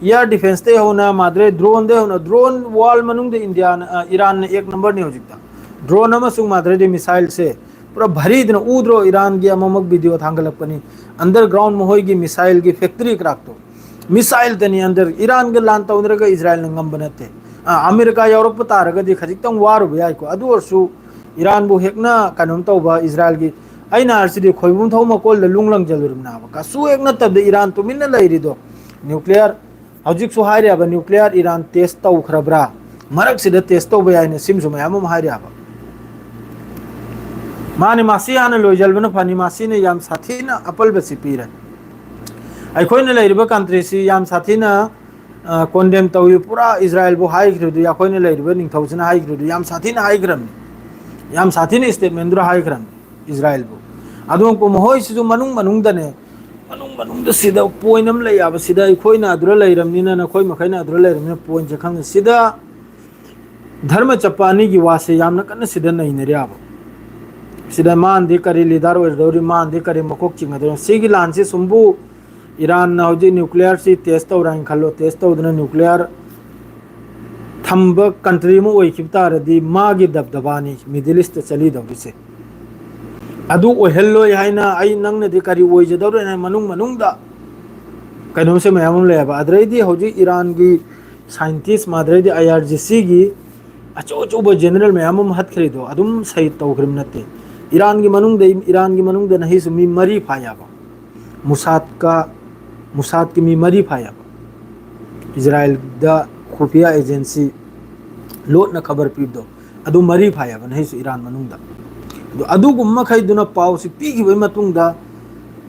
ꯑꯦꯌꯥꯔ ꯗꯤꯐꯦꯟꯁꯇꯩ ꯍꯧꯅ ꯃꯥꯗ꯭ꯔꯦ, ꯗ꯭ꯔꯣꯟꯗꯩ ꯍꯧꯅ, ꯗ꯭ꯔꯣꯟ ꯋꯥꯔꯜ ꯃꯅꯨꯡꯗ ꯏꯟꯗꯤꯌꯥꯅ, ꯑ, ꯏꯔꯥꯟꯅ ꯑꯦꯛ ꯅꯝꯕꯔꯅꯤ ꯍꯧꯖꯤꯛꯇ꯫ ꯗ꯭ꯔꯣꯟ ꯑꯃꯁꯨꯡ ꯃꯥꯗ꯭ꯔꯦꯗꯤ ꯃꯤꯁꯥꯏꯜꯁꯦ ꯄꯨꯔꯥ ꯚꯔꯤꯗꯅ ꯎꯗ꯭ꯔꯣ? ꯏꯔꯥꯟꯒꯤ ꯑꯃꯃꯛ ꯚꯤꯗꯤꯑꯣ ꯊꯥꯡꯒꯠꯂꯛꯄꯅꯤ꯫ ꯑꯟꯗꯔꯒ꯭ꯔꯥꯎꯟ ꯃꯈꯣꯏꯒꯤ ꯃꯤꯁꯥꯏꯜꯒꯤ ꯐꯦꯛꯇꯔꯤ ꯀ꯭ꯔꯥꯛꯇꯣ꯫ ꯃꯤꯁꯥꯏꯜꯗꯅꯤ ꯑꯟꯗꯔ, ꯏꯔꯥꯟꯒ ꯂꯥꯟ ꯇꯧꯅꯔꯒ ꯏꯖꯔꯥꯏꯜꯅ ꯉꯝꯕ ꯅꯠꯇꯦ꯫ ꯑ, ꯑꯃꯦꯔꯤꯀꯥ ꯌꯥꯎꯔꯛꯄ ꯇꯥꯔꯒꯗꯤ ꯈꯖꯤꯛꯇꯪ ꯋꯥꯔꯨꯕ ꯌꯥꯏꯀꯣ꯫ ꯑꯗꯨ ꯑꯣꯏꯔꯁꯨ ꯏꯔꯥꯟꯕꯨ ꯍꯦꯛꯅ ꯀꯩꯅꯣꯝ ꯇꯧꯕ, ꯏꯖꯔꯥꯏꯜꯒꯤ, ꯑꯩꯅ ꯍꯥꯏꯔꯤꯁꯤꯗꯤ ꯈꯣꯏꯕꯨꯝ ꯊꯧ ꯃꯀꯣꯜꯗ ꯂꯨꯡ ꯂꯪꯖꯜꯂꯨꯔꯕꯅꯦꯕ꯫ ꯀꯩꯁꯨ ꯍꯦꯛ ꯅꯠꯇꯕꯗ ꯏꯔꯥꯟ ꯇꯨꯃꯤꯟꯅ ꯂꯩꯔꯤꯗꯣ꯫ ꯅ꯭ꯌꯨꯀ꯭ꯂꯤꯌꯔ ꯍꯧꯖꯤꯛꯁꯨ ꯍꯥꯏꯔꯤꯕ ꯅ꯭ꯌꯨꯀ꯭ꯂꯤꯌꯔ ꯏꯔꯥꯟ ꯇꯦꯁ ꯇꯧꯈ꯭ꯔꯕ꯭ꯔꯥ? ꯃꯔꯛꯁꯤꯗ ꯇꯦꯁ ꯇꯧꯕ ꯌꯥꯏꯅ ꯁꯤꯝꯁꯨ ꯃꯌꯥꯝ ꯑꯃ ꯍꯥꯏꯔꯤꯕ꯫ ꯃꯥꯅꯤ, ꯃꯥꯁꯤ ꯍꯥꯟꯅ ꯂꯣꯏꯁꯤꯟꯕꯅ ꯐꯅꯤ, ꯃꯥꯁꯤꯅ ꯌꯥꯝ ꯁꯥꯊꯤꯅ ꯑꯄꯜꯕꯁꯤ ꯄꯤꯔꯦ꯫ ꯑꯩꯈꯣꯏꯅ ꯂꯩꯔꯤꯕ ꯀꯟꯇ꯭ꯔꯤꯁꯤ ꯌꯥꯝ ꯁꯥꯊꯤꯅ, ꯑ, ꯀꯣꯟꯗꯦꯝ ꯇꯧꯏ꯫ ꯄꯨꯔꯥ ꯏꯖꯔꯥꯏꯜꯕꯨ ꯍꯥꯏꯈ꯭ꯔꯤꯕꯗꯨ, ꯑꯩꯈꯣꯏꯅ ꯂꯩꯔꯤꯕ ꯅꯤꯡꯊꯧꯁꯤꯅ ꯍꯥꯏꯈ꯭ꯔꯤꯕꯗꯨ ꯌꯥꯝ ꯁꯥꯊꯤꯅ ꯍꯥꯏꯈ꯭ꯔꯕꯅꯤ, ꯌꯥꯝ ꯁꯥꯊꯤꯅ ꯏꯁꯇꯦꯠꯃꯦꯟꯗꯨꯗ ꯍꯥꯏꯈ꯭ꯔꯕꯅꯤ ꯏꯖꯔꯥꯏꯜꯕꯨ꯫ ꯑꯗꯨ ꯃꯈꯣꯏꯁꯤꯁꯨ ꯃꯅꯨꯡ ꯃꯅꯨꯡꯗꯅꯦ, ꯃꯅꯨꯡ ꯃꯅꯨꯡꯗ ꯁꯤꯗ ꯄꯣꯏꯟ ꯑꯃ ꯂꯩ ꯍꯥꯏꯕ, ꯁꯤꯗ ꯑꯩꯈꯣꯏꯅ ꯑꯗꯨꯗ ꯂꯩꯔꯕꯅꯤꯅ, ꯅꯈꯣꯏ ꯃꯈꯩꯅ ꯑꯗꯨꯗ ꯂꯩꯔꯕꯅꯤꯅ ꯄꯣꯏꯟꯁꯦ ꯈꯪꯉꯦ꯫ ꯁꯤꯗ ꯙꯔꯃ ꯆꯠꯄ ꯑꯅꯤꯒꯤ ꯋꯥꯁꯦ ꯌꯥꯝꯅ ꯀꯟꯅ ꯁꯤꯗ ꯅꯩꯅꯔꯤꯕ꯫ ꯁꯤꯗ ꯃꯥꯅꯗꯤ ꯀꯔꯤ ꯂꯤꯗꯔ ꯑꯣꯏꯔꯗꯧꯔꯤ, ꯃꯥꯅꯗꯤ ꯀꯔꯤ ꯃꯀꯣꯛ ꯆꯤꯡꯒꯗꯧꯔꯤ? ꯁꯤꯒꯤ ꯂꯥꯟꯁꯤ ꯁꯨꯝꯕꯨ ꯏꯔꯥꯟꯅ ꯍꯧꯖꯤꯛ ꯅ꯭ꯌꯨꯀ꯭ꯂꯤꯌꯔꯁꯤ ꯇꯦꯁ ꯇꯧꯔꯦ ꯍꯥꯏꯅ ꯈꯜꯂꯣ, ꯇꯦꯁ ꯇꯧꯗꯅ ꯅ꯭ꯌꯨꯀ꯭ꯂꯤꯌꯔ ꯊꯝꯕ ꯀꯟꯇ꯭ꯔꯤ ꯑꯃ ꯑꯣꯏꯈꯤꯕ ꯇꯥꯔꯗꯤ ꯃꯥꯒꯤ ꯗꯕꯗꯕꯥꯅꯤ ꯃꯤꯗꯜ ꯏꯁꯇ ꯆꯠꯂꯤꯗꯧꯔꯤꯁꯦ꯫ ꯑꯗꯨ ꯑꯣꯏꯍꯜꯂꯣꯏ ꯍꯥꯏꯅ ꯑꯩ, ꯅꯪꯅꯗꯤ ꯀꯔꯤ ꯑꯣꯏꯖꯗꯧꯔꯦꯅ ꯃꯅꯨꯡ ꯃꯅꯨꯡꯗ ꯀꯩꯅꯣꯝꯁꯦ ꯃꯌꯥꯝ ꯑꯃ ꯂꯩꯌꯦꯕ꯫ ꯑꯗꯨꯗꯩꯗꯤ ꯍꯧꯖꯤꯛ ꯏꯔꯥꯟꯒꯤ ꯁꯥꯏꯟꯇꯤꯁ, ꯑꯗꯨꯗꯩꯗꯤ ꯑꯥꯏ ꯑꯥꯔ ꯖꯤ ꯁꯤꯒꯤ ꯑꯆꯧ ꯑꯆꯧꯕ ꯖꯦꯅꯔꯦꯜ ꯃꯌꯥꯝ ꯑꯃ ꯍꯥꯠꯈ꯭ꯔꯤꯗꯣ ꯑꯗꯨꯝ ꯁꯍꯤꯗ ꯇꯧꯈ꯭ꯔꯤꯕ ꯅꯠꯇꯦ꯫ ꯏꯔꯥꯟꯒꯤ ꯃꯅꯨꯡꯗ, ꯏꯔꯥꯟꯒꯤ ꯃꯅꯨꯡꯗ ꯅꯍꯩꯁꯨ ꯃꯤ ꯃꯔꯤ ꯐꯥꯏ ꯍꯥꯏꯕ꯫ ꯃꯨꯁꯥꯗꯀ, ꯃꯨꯁꯥꯗꯀꯤ ꯃꯤ ꯃꯔꯤ ꯐꯥꯏ ꯍꯥꯏꯕ꯫ ꯏꯖꯔꯥꯏꯜꯗ ꯈꯨꯐꯤꯌꯥ ꯑꯦꯖꯦꯟꯁꯤ ꯂꯣꯠꯅ ꯈꯕꯔ ꯄꯤꯕꯗꯣ ꯑꯗꯨ ꯃꯔꯤ ꯐꯥꯏ ꯍꯥꯏꯕ ꯅꯍꯩꯁꯨ ꯏꯔꯥꯟ ꯃꯅꯨꯡꯗ꯫ ꯑꯗꯨ, ꯑꯗꯨꯒꯨꯝꯕ ꯃꯈꯩꯗꯨꯅ ꯄꯥꯎꯁꯤ ꯄꯤꯈꯤꯕꯒꯤ ꯃꯇꯨꯡꯗ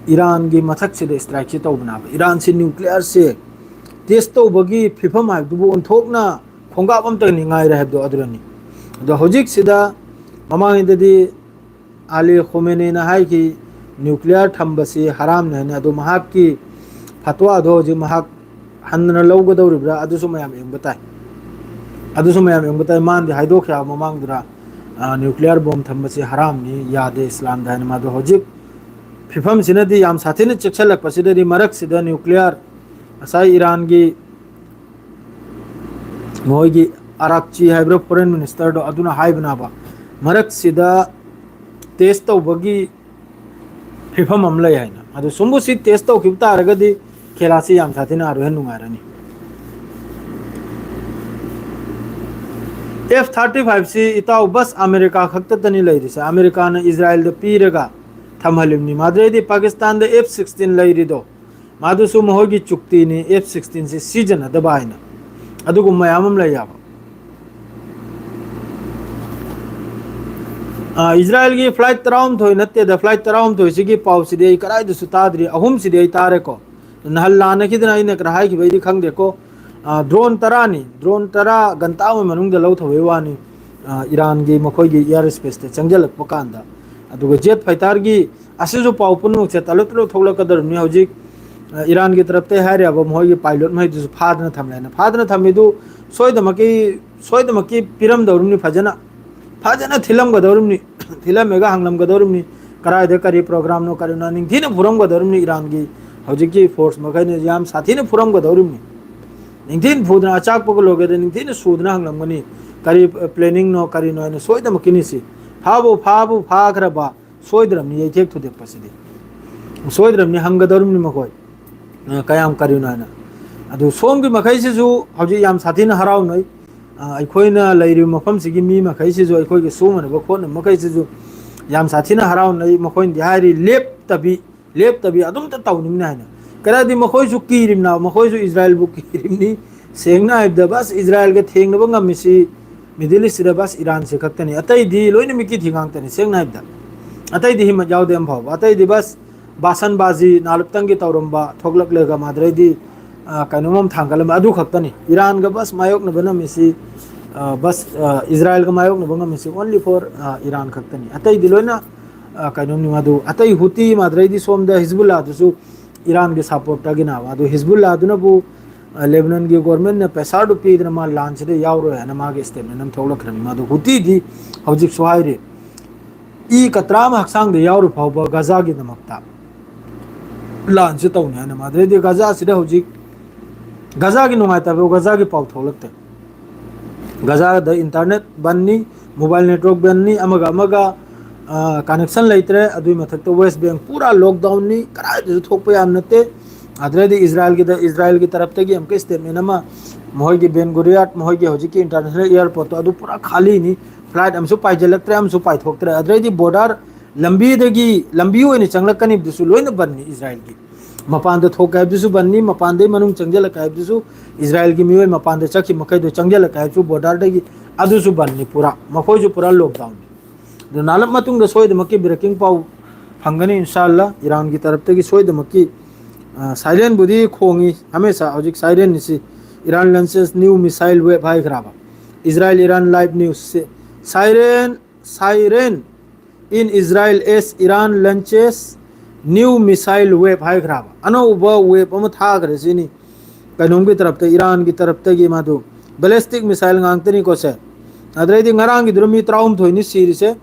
ꯏꯔꯥꯟꯒꯤ ꯃꯊꯛꯁꯤꯗ ꯏꯁꯇ꯭ꯔꯥꯏꯛꯁꯤ ꯇꯧꯕꯅꯦꯕ꯫ ꯏꯔꯥꯟꯁꯤ ꯅ꯭ꯌꯨꯀ꯭ꯂꯤꯌꯔꯁꯦ ꯇꯦꯁ ꯇꯧꯕꯒꯤ ꯐꯤꯕꯝ ꯍꯥꯏꯕꯗꯨꯕꯨ ꯑꯣꯟꯊꯣꯛꯅ ꯈꯣꯡꯒꯥꯞ ꯑꯝꯇꯅꯤ ꯉꯥꯏꯔꯦ ꯍꯥꯏꯕꯗꯣ ꯑꯗꯨꯅꯤ꯫ ꯑꯗꯣ ꯍꯧꯖꯤꯛꯁꯤꯗ ꯃꯃꯥꯡꯉꯩꯗꯗꯤ ꯑꯂꯤ ꯈꯣꯃꯦꯅꯤꯅ ꯍꯥꯏꯈꯤ, ꯅ꯭ꯌꯨꯀ꯭ꯂꯤꯌꯔ ꯊꯝꯕꯁꯤ ꯍꯔꯥꯝꯅꯤ ꯍꯥꯏꯅ꯫ ꯑꯗꯣ ꯃꯍꯥꯛꯀꯤ ꯐꯇꯋꯥꯗꯣ ꯍꯧꯖꯤꯛ ꯃꯍꯥꯛ ꯍꯟꯅ ꯂꯧꯒꯗꯧꯔꯤꯕ꯭ꯔꯥ? ꯑꯗꯨꯁꯨ ꯃꯌꯥꯝ ꯌꯦꯡꯕ ꯇꯥꯏ꯫ ꯑꯗꯨꯁꯨ ꯃꯌꯥꯝ ꯌꯦꯡꯕ ꯇꯥꯏ꯫ ꯃꯥꯅꯗꯤ ꯍꯥꯏꯗꯣꯛꯈ꯭ꯔꯦꯕ ꯃꯃꯥꯡꯗꯨꯗ, ꯑ, ꯅ꯭ꯌꯨꯀ꯭ꯂꯤꯌꯔ ꯕꯣꯝ ꯊꯝꯕꯁꯤ ꯍꯔꯥꯝꯅꯤ, ꯌꯥꯗꯦ ꯏꯁꯂꯥꯝꯗ ꯍꯥꯏꯅ꯫ ꯃꯥꯗꯣ ꯍꯧꯖꯤꯛ ꯐꯤꯕꯝꯁꯤꯅꯗꯤ ꯌꯥꯝ ꯁꯥꯊꯤꯅ ꯆꯦꯛꯁꯤꯜꯂꯛꯄꯁꯤꯗꯗꯤ ꯃꯔꯛꯁꯤꯗ ꯅ꯭ꯌꯨꯀ꯭ꯂꯤꯌꯔ ꯉꯁꯥꯏ ꯏꯔꯥꯟꯒꯤ ꯃꯈꯣꯏꯒꯤ ꯑꯔꯥꯛꯆꯤ ꯍꯥꯏꯕ꯭ꯔꯥ, ꯐꯣꯔꯦꯟ ꯃꯤꯅꯤꯁꯇꯔꯗꯣ, ꯑꯗꯨꯅ ꯍꯥꯏꯕꯅꯕ, ꯃꯔꯛꯁꯤꯗ ꯇꯦꯁ ꯇꯧꯕꯒꯤ ꯐꯤꯕꯝ ꯑꯃ ꯂꯩ ꯍꯥꯏꯅ꯫ ꯑꯗꯨ ꯁꯨꯝꯕꯨ ꯁꯤ ꯇꯦꯁ ꯇꯧꯈꯤꯕ ꯇꯥꯔꯒꯗꯤ ꯈꯦꯂꯥꯁꯤ ꯌꯥꯝ ꯁꯥꯊꯤꯅ ꯑꯥꯔ ꯑꯣꯏꯍꯟ ꯅꯨꯡꯉꯥꯏꯔꯅꯤ꯫ ꯑꯦꯐ ꯊꯥꯔꯇꯤ ꯐꯥꯏꯚꯁꯤ ꯏꯇꯥꯎ ꯕꯁ ꯑꯃꯦꯔꯤꯀꯥ ꯈꯛꯇꯗꯅꯤ ꯂꯩꯔꯤꯁꯦ꯫ ꯑꯃꯦꯔꯤꯀꯥꯅ ꯏꯖꯔꯥꯏꯜꯗ ꯄꯤꯔꯒ ꯊꯝꯍꯜꯂꯤꯕꯅꯤ꯫ ꯃꯥꯗ꯭ꯔꯦꯗꯤ ꯄꯥꯀꯤꯁꯇꯥꯟꯗ ꯑꯦꯐ ꯁꯤꯛꯁꯇꯤꯟ ꯂꯩꯔꯤꯗꯣ, ꯃꯥꯗꯨꯁꯨ ꯃꯈꯣꯏꯒꯤ ꯆꯨꯛꯇꯤꯅꯤ, ꯑꯦꯐ ꯁꯤꯛꯁꯇꯤꯟꯁꯤ ꯁꯤꯖꯤꯟꯅꯗꯕ ꯍꯥꯏꯅ꯫ ꯑꯗꯨꯒꯨꯝꯕ ꯃꯌꯥꯝ ꯑꯃ ꯂꯩ ꯌꯥꯕ꯫ ꯑ, ꯏꯖꯔꯥꯏꯜꯒꯤ ꯐ꯭ꯂꯥꯏꯠ ꯇꯔꯥꯍꯨꯝꯗꯣꯏ ꯅꯠꯇꯦꯗ, ꯐ꯭ꯂꯥꯏꯠ ꯇꯔꯥꯍꯨꯝꯗꯣꯏꯁꯤꯒꯤ ꯄꯥꯎꯁꯤꯗꯤ ꯑꯩ ꯀꯗꯥꯏꯗꯁꯨ ꯇꯥꯗ꯭ꯔꯤ, ꯑꯍꯨꯝꯁꯤꯗꯤ ꯑꯩ ꯇꯥꯔꯦꯀꯣ꯫ ꯅꯍꯥꯟ ꯂꯥꯟꯅꯈꯤꯗꯅ ꯑꯩꯅ ꯈꯔ ꯍꯥꯏꯈꯤꯕꯩꯗꯤ ꯈꯪꯗꯦꯀꯣ꯫ ꯑ, ꯗ꯭ꯔꯣꯟ ꯇꯔꯥꯅꯤ, ꯗ꯭ꯔꯣꯟ ꯇꯔꯥ ꯒꯟꯇꯥ ꯑꯃꯒꯤ ꯃꯅꯨꯡꯗ ꯂꯧꯊꯕꯩ ꯋꯥꯅꯤ꯫ ꯑ, ꯏꯔꯥꯟꯒꯤ ꯃꯈꯣꯏꯒꯤ ꯏꯌꯥꯔ ꯏꯁꯄꯦꯁꯇ ꯆꯪꯁꯤꯜꯂꯛꯄ ꯀꯥꯟꯗ꯫ ꯑꯗꯨꯒ ꯖꯦꯠ ꯐꯥꯏꯇꯔꯒꯤ ꯑꯁꯤꯁꯨ ꯄꯥꯎ ꯄꯨꯝꯅꯃꯛꯁꯦ ꯇꯥꯂꯨꯞ ꯇꯥꯂꯨꯞ ꯊꯣꯛꯂꯛꯀꯗꯧꯔꯤꯕꯅꯤ꯫ ꯍꯧꯖꯤꯛ, ꯑ, ꯏꯔꯥꯟꯒꯤ ꯇꯔꯞꯇ ꯍꯥꯏꯔꯤꯕ ꯃꯈꯣꯏꯒꯤ ꯄꯥꯏꯂꯣꯠ ꯃꯈꯩꯗꯨꯁꯨ ꯐꯥꯗꯅ ꯊꯝꯂꯦꯅ꯫ ꯐꯥꯗꯅ ꯊꯝꯃꯤꯗꯨ ꯁꯣꯏꯗꯃꯛꯀꯤ, ꯁꯣꯏꯗꯃꯛꯀꯤ ꯄꯤꯔꯝꯗꯧꯔꯤꯕꯅꯤ ꯐꯖꯅ꯫ ꯐꯖꯅ ꯊꯤꯜꯂꯝꯒꯗꯧꯔꯤꯕꯅꯤ, ꯊꯤꯜꯂꯝꯃꯒ ꯍꯪꯂꯝꯒꯗꯧꯔꯤꯕꯅꯤ, ꯀꯗꯥꯏꯗ ꯀꯔꯤ ꯄ꯭ꯔꯣꯒ꯭ꯔꯥꯝꯅꯣ, ꯀꯔꯤꯅꯣ ꯅꯤꯡꯊꯤꯅ ꯐꯨꯔꯝꯒꯗꯧꯔꯤꯕꯅꯤ꯫ ꯏꯔꯥꯟꯒꯤ ꯍꯧꯖꯤꯛꯀꯤ ꯐꯣꯔꯁ ꯃꯈꯩꯅ ꯌꯥꯝ ꯁꯥꯊꯤꯅ ꯐꯨꯔꯝꯒꯗꯧꯔꯤꯕꯅꯤ꯫ ꯅꯤꯡꯊꯤꯅ ꯐꯨꯗꯅ, ꯑꯆꯥꯛꯄꯒ ꯂꯣꯏꯒꯗ ꯅꯤꯡꯊꯤꯅ ꯁꯨꯗꯅ ꯍꯪꯂꯝꯒꯅꯤ, ꯀꯔꯤ ꯄ꯭ꯂꯦꯅꯤꯡꯅꯣ, ꯀꯔꯤꯅꯣ ꯍꯥꯏꯅ꯫ ꯁꯣꯏꯗꯃꯛꯀꯤꯅꯤ ꯁꯤ꯫ ꯐꯥꯕꯨ, ꯐꯥꯕꯨ ꯐꯥꯈ꯭ꯔꯕ, ꯁꯣꯏꯗ꯭ꯔꯕꯅꯤ ꯌꯩꯊꯦꯛ ꯊꯨꯗꯦꯛꯄꯁꯤꯗꯤ꯫ ꯁꯣꯏꯗ꯭ꯔꯕꯅꯤ ꯍꯪꯒꯗꯧꯔꯤꯕꯅꯤ ꯃꯈꯣꯏ, ꯑ, ꯀꯌꯥꯝ ꯀꯔꯤꯅꯣ ꯍꯥꯏꯅ꯫ ꯑꯗꯨ ꯁꯣꯝꯒꯤ ꯃꯈꯩꯁꯤꯁꯨ ꯍꯧꯖꯤꯛ ꯌꯥꯝ ꯁꯥꯊꯤꯅ ꯍꯔꯥꯎꯅꯩ꯫ ꯑ, ꯑꯩꯈꯣꯏꯅ ꯂꯩꯔꯤꯕ ꯃꯐꯝꯁꯤꯒꯤ ꯃꯤ ꯃꯈꯩꯁꯤꯁꯨ, ꯑꯩꯈꯣꯏꯒꯤ ꯁꯨꯅꯅꯕ ꯈꯣꯠꯅꯕ ꯃꯈꯩꯁꯤꯁꯨ ꯌꯥꯝ ꯁꯥꯊꯤꯅ ꯍꯔꯥꯎꯅꯩ꯫ ꯃꯈꯣꯏꯅꯗꯤ ꯍꯥꯏꯔꯤ, "ꯂꯦꯞꯇꯕꯤ, ꯂꯦꯞꯇꯕꯤ ꯑꯗꯨꯝꯇ ꯇꯧꯅꯤꯡꯅꯤ" ꯍꯥꯏꯅ꯫ ꯀꯗꯥꯏꯗꯤ ꯃꯈꯣꯏꯁꯨ ꯀꯤꯔꯤꯕꯅ, ꯃꯈꯣꯏꯁꯨ ꯏꯖꯔꯥꯏꯜꯕꯨ ꯀꯤꯔꯤꯕꯅꯤ꯫ ꯁꯦꯡꯅ ꯍꯥꯏꯕꯗ, ꯕꯁ ꯏꯖꯔꯥꯏꯜꯒ ꯊꯦꯡꯅꯕ ꯉꯝꯃꯤꯁꯤ ꯃꯤꯗꯜ ꯏꯁꯁꯤꯗ ꯕꯁ ꯏꯔꯥꯟꯁꯦ ꯈꯛꯇꯅꯤ꯫ ꯑꯇꯩꯗꯤ ꯂꯣꯏꯅ ꯃꯤꯀꯤ ꯊꯤꯒꯥꯡꯇꯅꯤ, ꯁꯦꯡꯅ ꯍꯥꯏꯕꯗ꯫ ꯑꯇꯩꯗꯤ ꯍꯤꯝꯃꯠ ꯌꯥꯎꯗꯦ ꯑꯃ ꯐꯥꯎꯕ꯫ ꯑꯇꯩꯗꯤ ꯕꯁ ꯕꯥꯁꯟ ꯕꯥꯖꯤ ꯅꯥꯂꯨꯞꯇꯪꯒꯤ ꯇꯧꯔꯝꯕ ꯊꯣꯛꯂꯛꯂꯒ ꯃꯥꯗ꯭ꯔꯩꯗꯤ, ꯑ, ꯀꯩꯅꯣꯝ ꯑꯃ ꯊꯥꯡꯒꯠꯂꯝꯕ ꯑꯗꯨ ꯈꯛꯇꯅꯤ꯫ ꯏꯔꯥꯟꯒ ꯕꯁ ꯃꯥꯌꯣꯛꯅꯕ ꯉꯝꯃꯤꯁꯤ, ꯑ, ꯕꯁ, ꯑ, ꯏꯖꯔꯥꯏꯜꯒ ꯃꯥꯌꯣꯛꯅꯕ ꯉꯝꯃꯤꯁꯤ only for, ꯑ, ꯏꯔꯥꯟ ꯈꯛꯇꯅꯤ꯫ ꯑꯇꯩꯗꯤ ꯂꯣꯏꯅ, ꯑ, ꯀꯩꯅꯣꯝꯅꯤ꯫ ꯃꯗꯨ ꯑꯇꯩ ꯍꯨꯇꯤ ꯃꯥꯗ꯭ꯔꯩꯗꯤ ꯁꯣꯝꯗ ꯍꯤꯖꯕꯨꯜꯂꯥꯗꯨꯁꯨ ꯏꯔꯥꯟꯒꯤ ꯁꯞꯄꯣꯔꯠꯇꯒꯤꯅꯦꯕ꯫ ꯑꯗꯨ ꯍꯤꯖꯕꯨꯜꯂꯥꯗꯨꯅꯕꯨ, ꯑ, ꯂꯦꯕꯅꯟꯒꯤ ꯒꯣꯔꯃꯦꯟꯅ ꯄꯩꯁꯥꯗꯨ ꯄꯤꯗꯅ ꯃꯥ ꯂꯥꯟꯁꯤꯗ ꯌꯥꯎꯔꯣꯏ ꯍꯥꯏꯅ ꯃꯥꯒꯤ ꯁ꯭ꯇꯦꯠꯃꯦꯟ ꯑꯃ ꯊꯣꯛꯂꯛꯈ꯭ꯔꯅꯤ꯫ ꯃꯗꯨ ꯍꯨꯇꯤꯗꯤ ꯍꯧꯖꯤꯛꯁꯨ ꯍꯥꯏꯔꯤ, ꯏ ꯀꯇ꯭ꯔꯥ ꯑꯃ ꯍꯛꯆꯥꯡꯗ ꯌꯥꯎꯔꯤ ꯐꯥꯎꯕ ꯒꯖꯥꯒꯤꯗꯃꯛꯇ ꯂꯥꯟꯁꯤ ꯇꯧꯅꯤ ꯍꯥꯏꯅ꯫ ꯃꯥꯗ꯭ꯔꯩꯗꯤ ꯒꯖꯥꯁꯤꯗ ꯍꯧꯖꯤꯛ ꯒꯖꯥꯒꯤ ꯅꯨꯡꯉꯥꯏꯇꯕ, ꯒꯖꯥꯒꯤ ꯄꯥꯎ ꯊꯣꯛꯂꯛꯇꯦ꯫ ꯒꯖꯥꯗ internet ꯕꯟꯅꯤ, mobile network ꯕꯟꯅꯤ, ꯑꯃꯒ ꯑꯃꯒ connection ꯂꯩꯇ꯭ꯔꯦ꯫ ꯑꯗꯨꯒꯤ ꯃꯊꯛꯇ West Bank ꯄꯨꯔꯥ lockdownꯅꯤ, ꯀꯗꯥꯏꯗꯁꯨ ꯊꯣꯛꯄ ꯌꯥꯝ ꯅꯠꯇꯦ꯫ ꯑꯗꯨꯗꯩꯗꯤ ꯏꯁꯔꯥꯏꯜꯒꯤꯗ, ꯏꯁꯔꯥꯏꯜꯒꯤ ꯇꯔꯞꯇꯒꯤ ꯑꯃꯨꯛꯀ statement ꯑꯃ, ꯃꯈꯣꯏꯒꯤ ꯕꯦꯟ ꯒꯨꯔꯤꯌꯥꯠ, ꯃꯈꯣꯏꯒꯤ ꯍꯧꯖꯤꯛꯀꯤ international airportꯇꯣ ꯑꯗꯨ ꯄꯨꯔꯥ ꯈꯥꯂꯤꯅꯤ, flight ꯑꯃꯁꯨ ꯄꯥꯏꯁꯤꯜꯂꯛꯇ꯭ꯔꯦ, ꯑꯃꯁꯨ ꯄꯥꯏꯊꯣꯛꯇ꯭ꯔꯦ꯫ ꯑꯗꯨꯗꯩꯗꯤ border, ꯂꯝꯕꯤꯗꯒꯤ, ꯂꯝꯕꯤ ꯑꯣꯏꯅ ꯆꯪꯂꯛꯀꯅꯤꯕꯗꯨꯁꯨ ꯂꯣꯏꯅ ꯕꯟꯅꯤ ꯏꯁꯔꯥꯏꯜꯒꯤ꯫ ꯃꯄꯥꯟꯗ ꯊꯣꯛꯀꯦ ꯍꯥꯏꯕꯗꯨꯁꯨ ꯕꯟꯅꯤ, ꯃꯄꯥꯟꯗꯩ ꯃꯅꯨꯡ ꯆꯪꯁꯤꯜꯂꯛꯀꯦ ꯍꯥꯏꯕꯗꯨꯁꯨ, ꯏꯁꯔꯥꯏꯜꯒꯤ ꯃꯤꯑꯣꯏ ꯃꯄꯥꯟꯗ ꯆꯠꯈꯤ ꯃꯈꯩꯗꯣ ꯆꯪꯁꯤꯜꯂꯛꯀꯦ ꯍꯥꯏꯕꯁꯨ borderꯗꯒꯤ, ꯑꯗꯨꯁꯨ ꯕꯟꯅꯤ ꯄꯨꯔꯥ, ꯃꯈꯣꯏꯁꯨ ꯄꯨꯔꯥ lockdownꯅꯤ꯫ ꯑꯗꯨ ꯅꯥꯜꯂꯞ ꯃꯇꯨꯡꯗ ꯁꯣꯏꯗꯃꯛꯀꯤ breaking ꯄꯥꯎ ꯐꯪꯒꯅꯤ, ꯏꯟꯁꯥꯜꯂꯥ꯫ ꯏꯔꯥꯟꯒꯤ ꯇꯔꯞꯇꯒꯤ ꯁꯣꯏꯗꯃꯛꯀꯤ, ꯑ, sirenꯕꯨꯗꯤ ꯈꯣꯡꯉꯤ ꯍꯃꯦꯁꯥ꯫ ꯍꯧꯖꯤꯛ sirenꯅꯤ ꯁꯤ꯫ Iran launches new missile wave ꯍꯥꯏꯈ꯭ꯔꯕ? Israel Iran live news꯫ Siren, siren in Israel as Iran launches new missile wave ꯍꯥꯏꯈ꯭ꯔꯕ? ꯑꯅꯧꯕ wave ꯑꯃ ꯊꯥꯈ꯭ꯔꯦ ꯁꯤꯅꯤ꯫ ꯀꯩꯅꯣꯝꯒꯤ ꯇꯔꯞꯇ, ꯏꯔꯥꯟꯒꯤ ꯇꯔꯞꯇꯒꯤ ꯃꯥꯗꯨ ballistic missile ꯉꯥꯛꯇꯅꯤꯀꯣ ꯁꯦ꯫ ꯑꯗꯨꯗꯩꯗꯤ ꯉꯔꯥꯡꯒꯤꯗꯨꯅ ꯃꯤ ꯇꯔꯥꯍꯨꯝꯗꯣꯏꯅꯤ ꯁꯤꯔꯤꯁꯦ꯫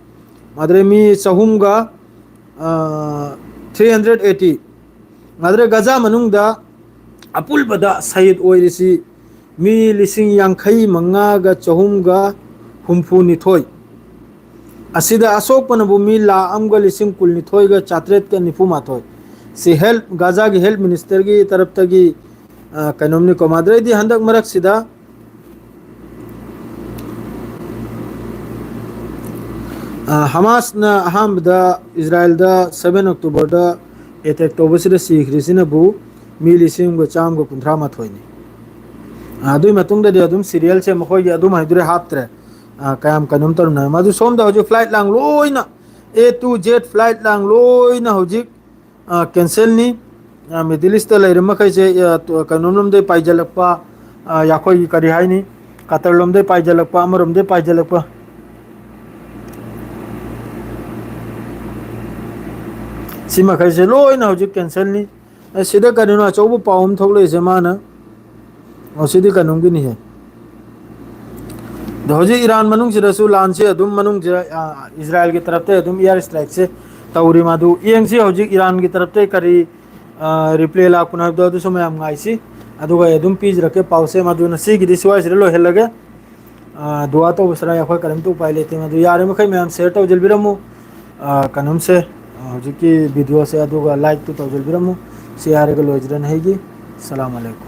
ꯑꯗꯨꯗꯩ ꯃꯤ ꯆꯍꯨꯝꯒ, ꯑ, three hundred eighty꯫ ꯑꯗꯨꯗꯩ ꯒꯖꯥ ꯃꯅꯨꯡꯗ ꯑꯄꯨꯟꯕꯗ ꯁꯍꯤꯗ ꯑꯣꯏꯔꯤꯁꯤ ꯃꯤ ꯂꯤꯁꯤꯡ ꯌꯥꯡꯈꯩ ꯃꯉꯥꯒ ꯆꯍꯨꯝꯒ ꯍꯨꯝꯐꯨ ꯅꯤꯊꯣꯏ꯫ ꯑꯁꯤꯗ ꯑꯁꯣꯛꯄꯅꯕꯨ ꯃꯤ ꯂꯥꯈ ꯑꯃꯒ ꯂꯤꯁꯤꯡ ꯀꯨꯟꯅꯤꯊꯣꯏꯒ ꯆꯥꯇ꯭ꯔꯦꯠꯀ ꯅꯤꯐꯨ ꯃꯥꯊꯣꯏ꯫ ꯁꯤ health, ꯒꯥꯖꯥꯒꯤ health ministerꯒꯤ ꯇꯔꯞꯇꯒꯤ, ꯑ, ꯀꯩꯅꯣꯝꯅꯤꯀꯣ꯫ ꯃꯗꯨꯗꯩꯗꯤ ꯍꯟꯗꯛ ꯃꯔꯛꯁꯤꯗ, ꯑ, ꯍꯃꯥꯁꯅ ꯑꯍꯥꯟꯕꯗ ꯏꯁꯔꯥꯏꯜꯗ seven Octoberꯗ attack ꯇꯧꯕꯁꯤꯗ ꯁꯤꯈ꯭ꯔꯤꯁꯤꯅꯕꯨ ꯃꯤ ꯂꯤꯁꯤꯡ ꯑꯃꯒ ꯆꯥꯝꯃꯒ ꯀꯨꯟꯊ꯭ꯔꯥ ꯃꯥꯊꯣꯏꯅꯤ꯫ ꯑ, ꯑꯗꯨꯒꯤ ꯃꯇꯨꯡꯗꯗꯤ ꯑꯗꯨꯝ serialꯁꯦ ꯃꯈꯣꯏꯒꯤ ꯑꯗꯨꯝ ꯍꯥꯏꯗꯨꯔꯦ ꯍꯥꯞꯇ꯭ꯔꯦ꯫ ꯑ, ꯀꯌꯥꯝ ꯀꯩꯅꯣꯝ ꯇꯧꯔꯝꯅ꯫ ꯃꯗꯨ ꯁꯣꯝꯗ ꯍꯧꯖꯤꯛ flight ꯂꯥꯡ ꯂꯣꯏꯅ, A to Z flight ꯂꯥꯡ ꯂꯣꯏꯅ ꯍꯧꯖꯤꯛ, ꯑ, cancelꯅꯤ꯫ ꯑ, Middle Eastꯇ ꯂꯩꯔꯤꯕ ꯃꯈꯩꯁꯦ, ꯑ, ꯇꯣ-, ꯀꯩꯅꯣꯝ ꯂꯣꯝꯗꯩ ꯄꯥꯏꯁꯤꯜꯂꯛꯄ, ꯑ, ꯑꯩꯈꯣꯏꯒꯤ ꯀꯔꯤ ꯍꯥꯏꯅꯤ, ꯀꯇꯔ ꯂꯣꯝꯗꯩ ꯄꯥꯏꯁꯤꯜꯂꯛꯄ, ꯑꯃꯔꯣꯝꯗꯩ ꯄꯥꯏꯁꯤꯜꯂꯛꯄ꯫ ꯁꯤ ꯃꯈꯩꯁꯦ ꯂꯣꯏꯅ ꯍꯧꯖꯤꯛ cancelꯅꯤ꯫ ꯑꯦ, ꯁꯤꯗ ꯀꯔꯤꯅꯣ ꯑꯆꯧꯕ ꯄꯥꯎ ꯑꯃ ꯊꯣꯛꯂꯛꯏꯁꯦ ꯃꯥꯅ? ꯑꯣ, ꯁꯤꯗꯤ ꯀꯩꯅꯣꯝꯒꯤꯅꯤꯍꯦ꯫ ꯑꯗꯣ ꯍꯧꯖꯤꯛ ꯏꯔꯥꯟ ꯃꯅꯨꯡꯁꯤꯗꯁꯨ ꯂꯥꯟꯁꯦ ꯑꯗꯨꯝ ꯃꯅꯨꯡꯁꯤꯗ, ꯑ, ꯏꯁꯔꯥꯏꯜꯒꯤ ꯇꯔꯞꯇꯩ ꯑꯗꯨꯝ air strikeꯁꯦ ꯇꯧꯔꯤ꯫ ꯃꯗꯨ ꯌꯦꯡꯁꯤ ꯍꯧꯖꯤꯛ ꯏꯔꯥꯟꯒꯤ ꯇꯔꯞꯇꯩ ꯀꯔꯤ, ꯑ, reply ꯂꯥꯛꯄꯅꯣ ꯍꯥꯏꯕꯗꯣ ꯑꯗꯨꯁꯨ ꯃꯌꯥꯝ ꯉꯥꯏꯁꯤ꯫ ꯑꯗꯨꯒ ꯑꯩ ꯑꯗꯨꯝ ꯄꯤꯖꯔꯛꯀꯦ ꯄꯥꯎꯁꯦ꯫ ꯃꯗꯨꯅ ꯁꯤꯒꯤꯗꯤ ꯁ꯭ꯋꯥꯏꯁꯤꯗ ꯂꯣꯏꯍꯜꯂꯒꯦ꯫ ꯑ, ꯗꯨꯋꯥ ꯇꯧꯕꯁꯤꯅ ꯑꯩꯈꯣꯏ ꯀꯔꯤꯝꯇ ꯎꯄꯥꯏ ꯂꯩꯇꯦ꯫ ꯃꯗꯨ ꯌꯥꯔꯤꯃꯈꯩ ꯃꯌꯥꯝ share ꯇꯧꯁꯤꯟꯕꯤꯔꯝꯃꯨ꯫ ꯑ, ꯀꯩꯅꯣꯝꯁꯦ, ꯑ, ꯍꯧꯖꯤꯛꯀꯤ videoꯁꯦ, ꯑꯗꯨꯒ likeꯇꯨ ꯇꯧꯁꯤꯟꯕꯤꯔꯝꯃꯨ꯫ ꯁꯤ ꯍꯥꯏꯔꯒ ꯂꯣꯏꯖꯔꯅꯤ ꯑꯩꯒꯤ꯫ ꯁꯂꯥꯝ ꯑꯂꯩꯀꯨꯝ꯫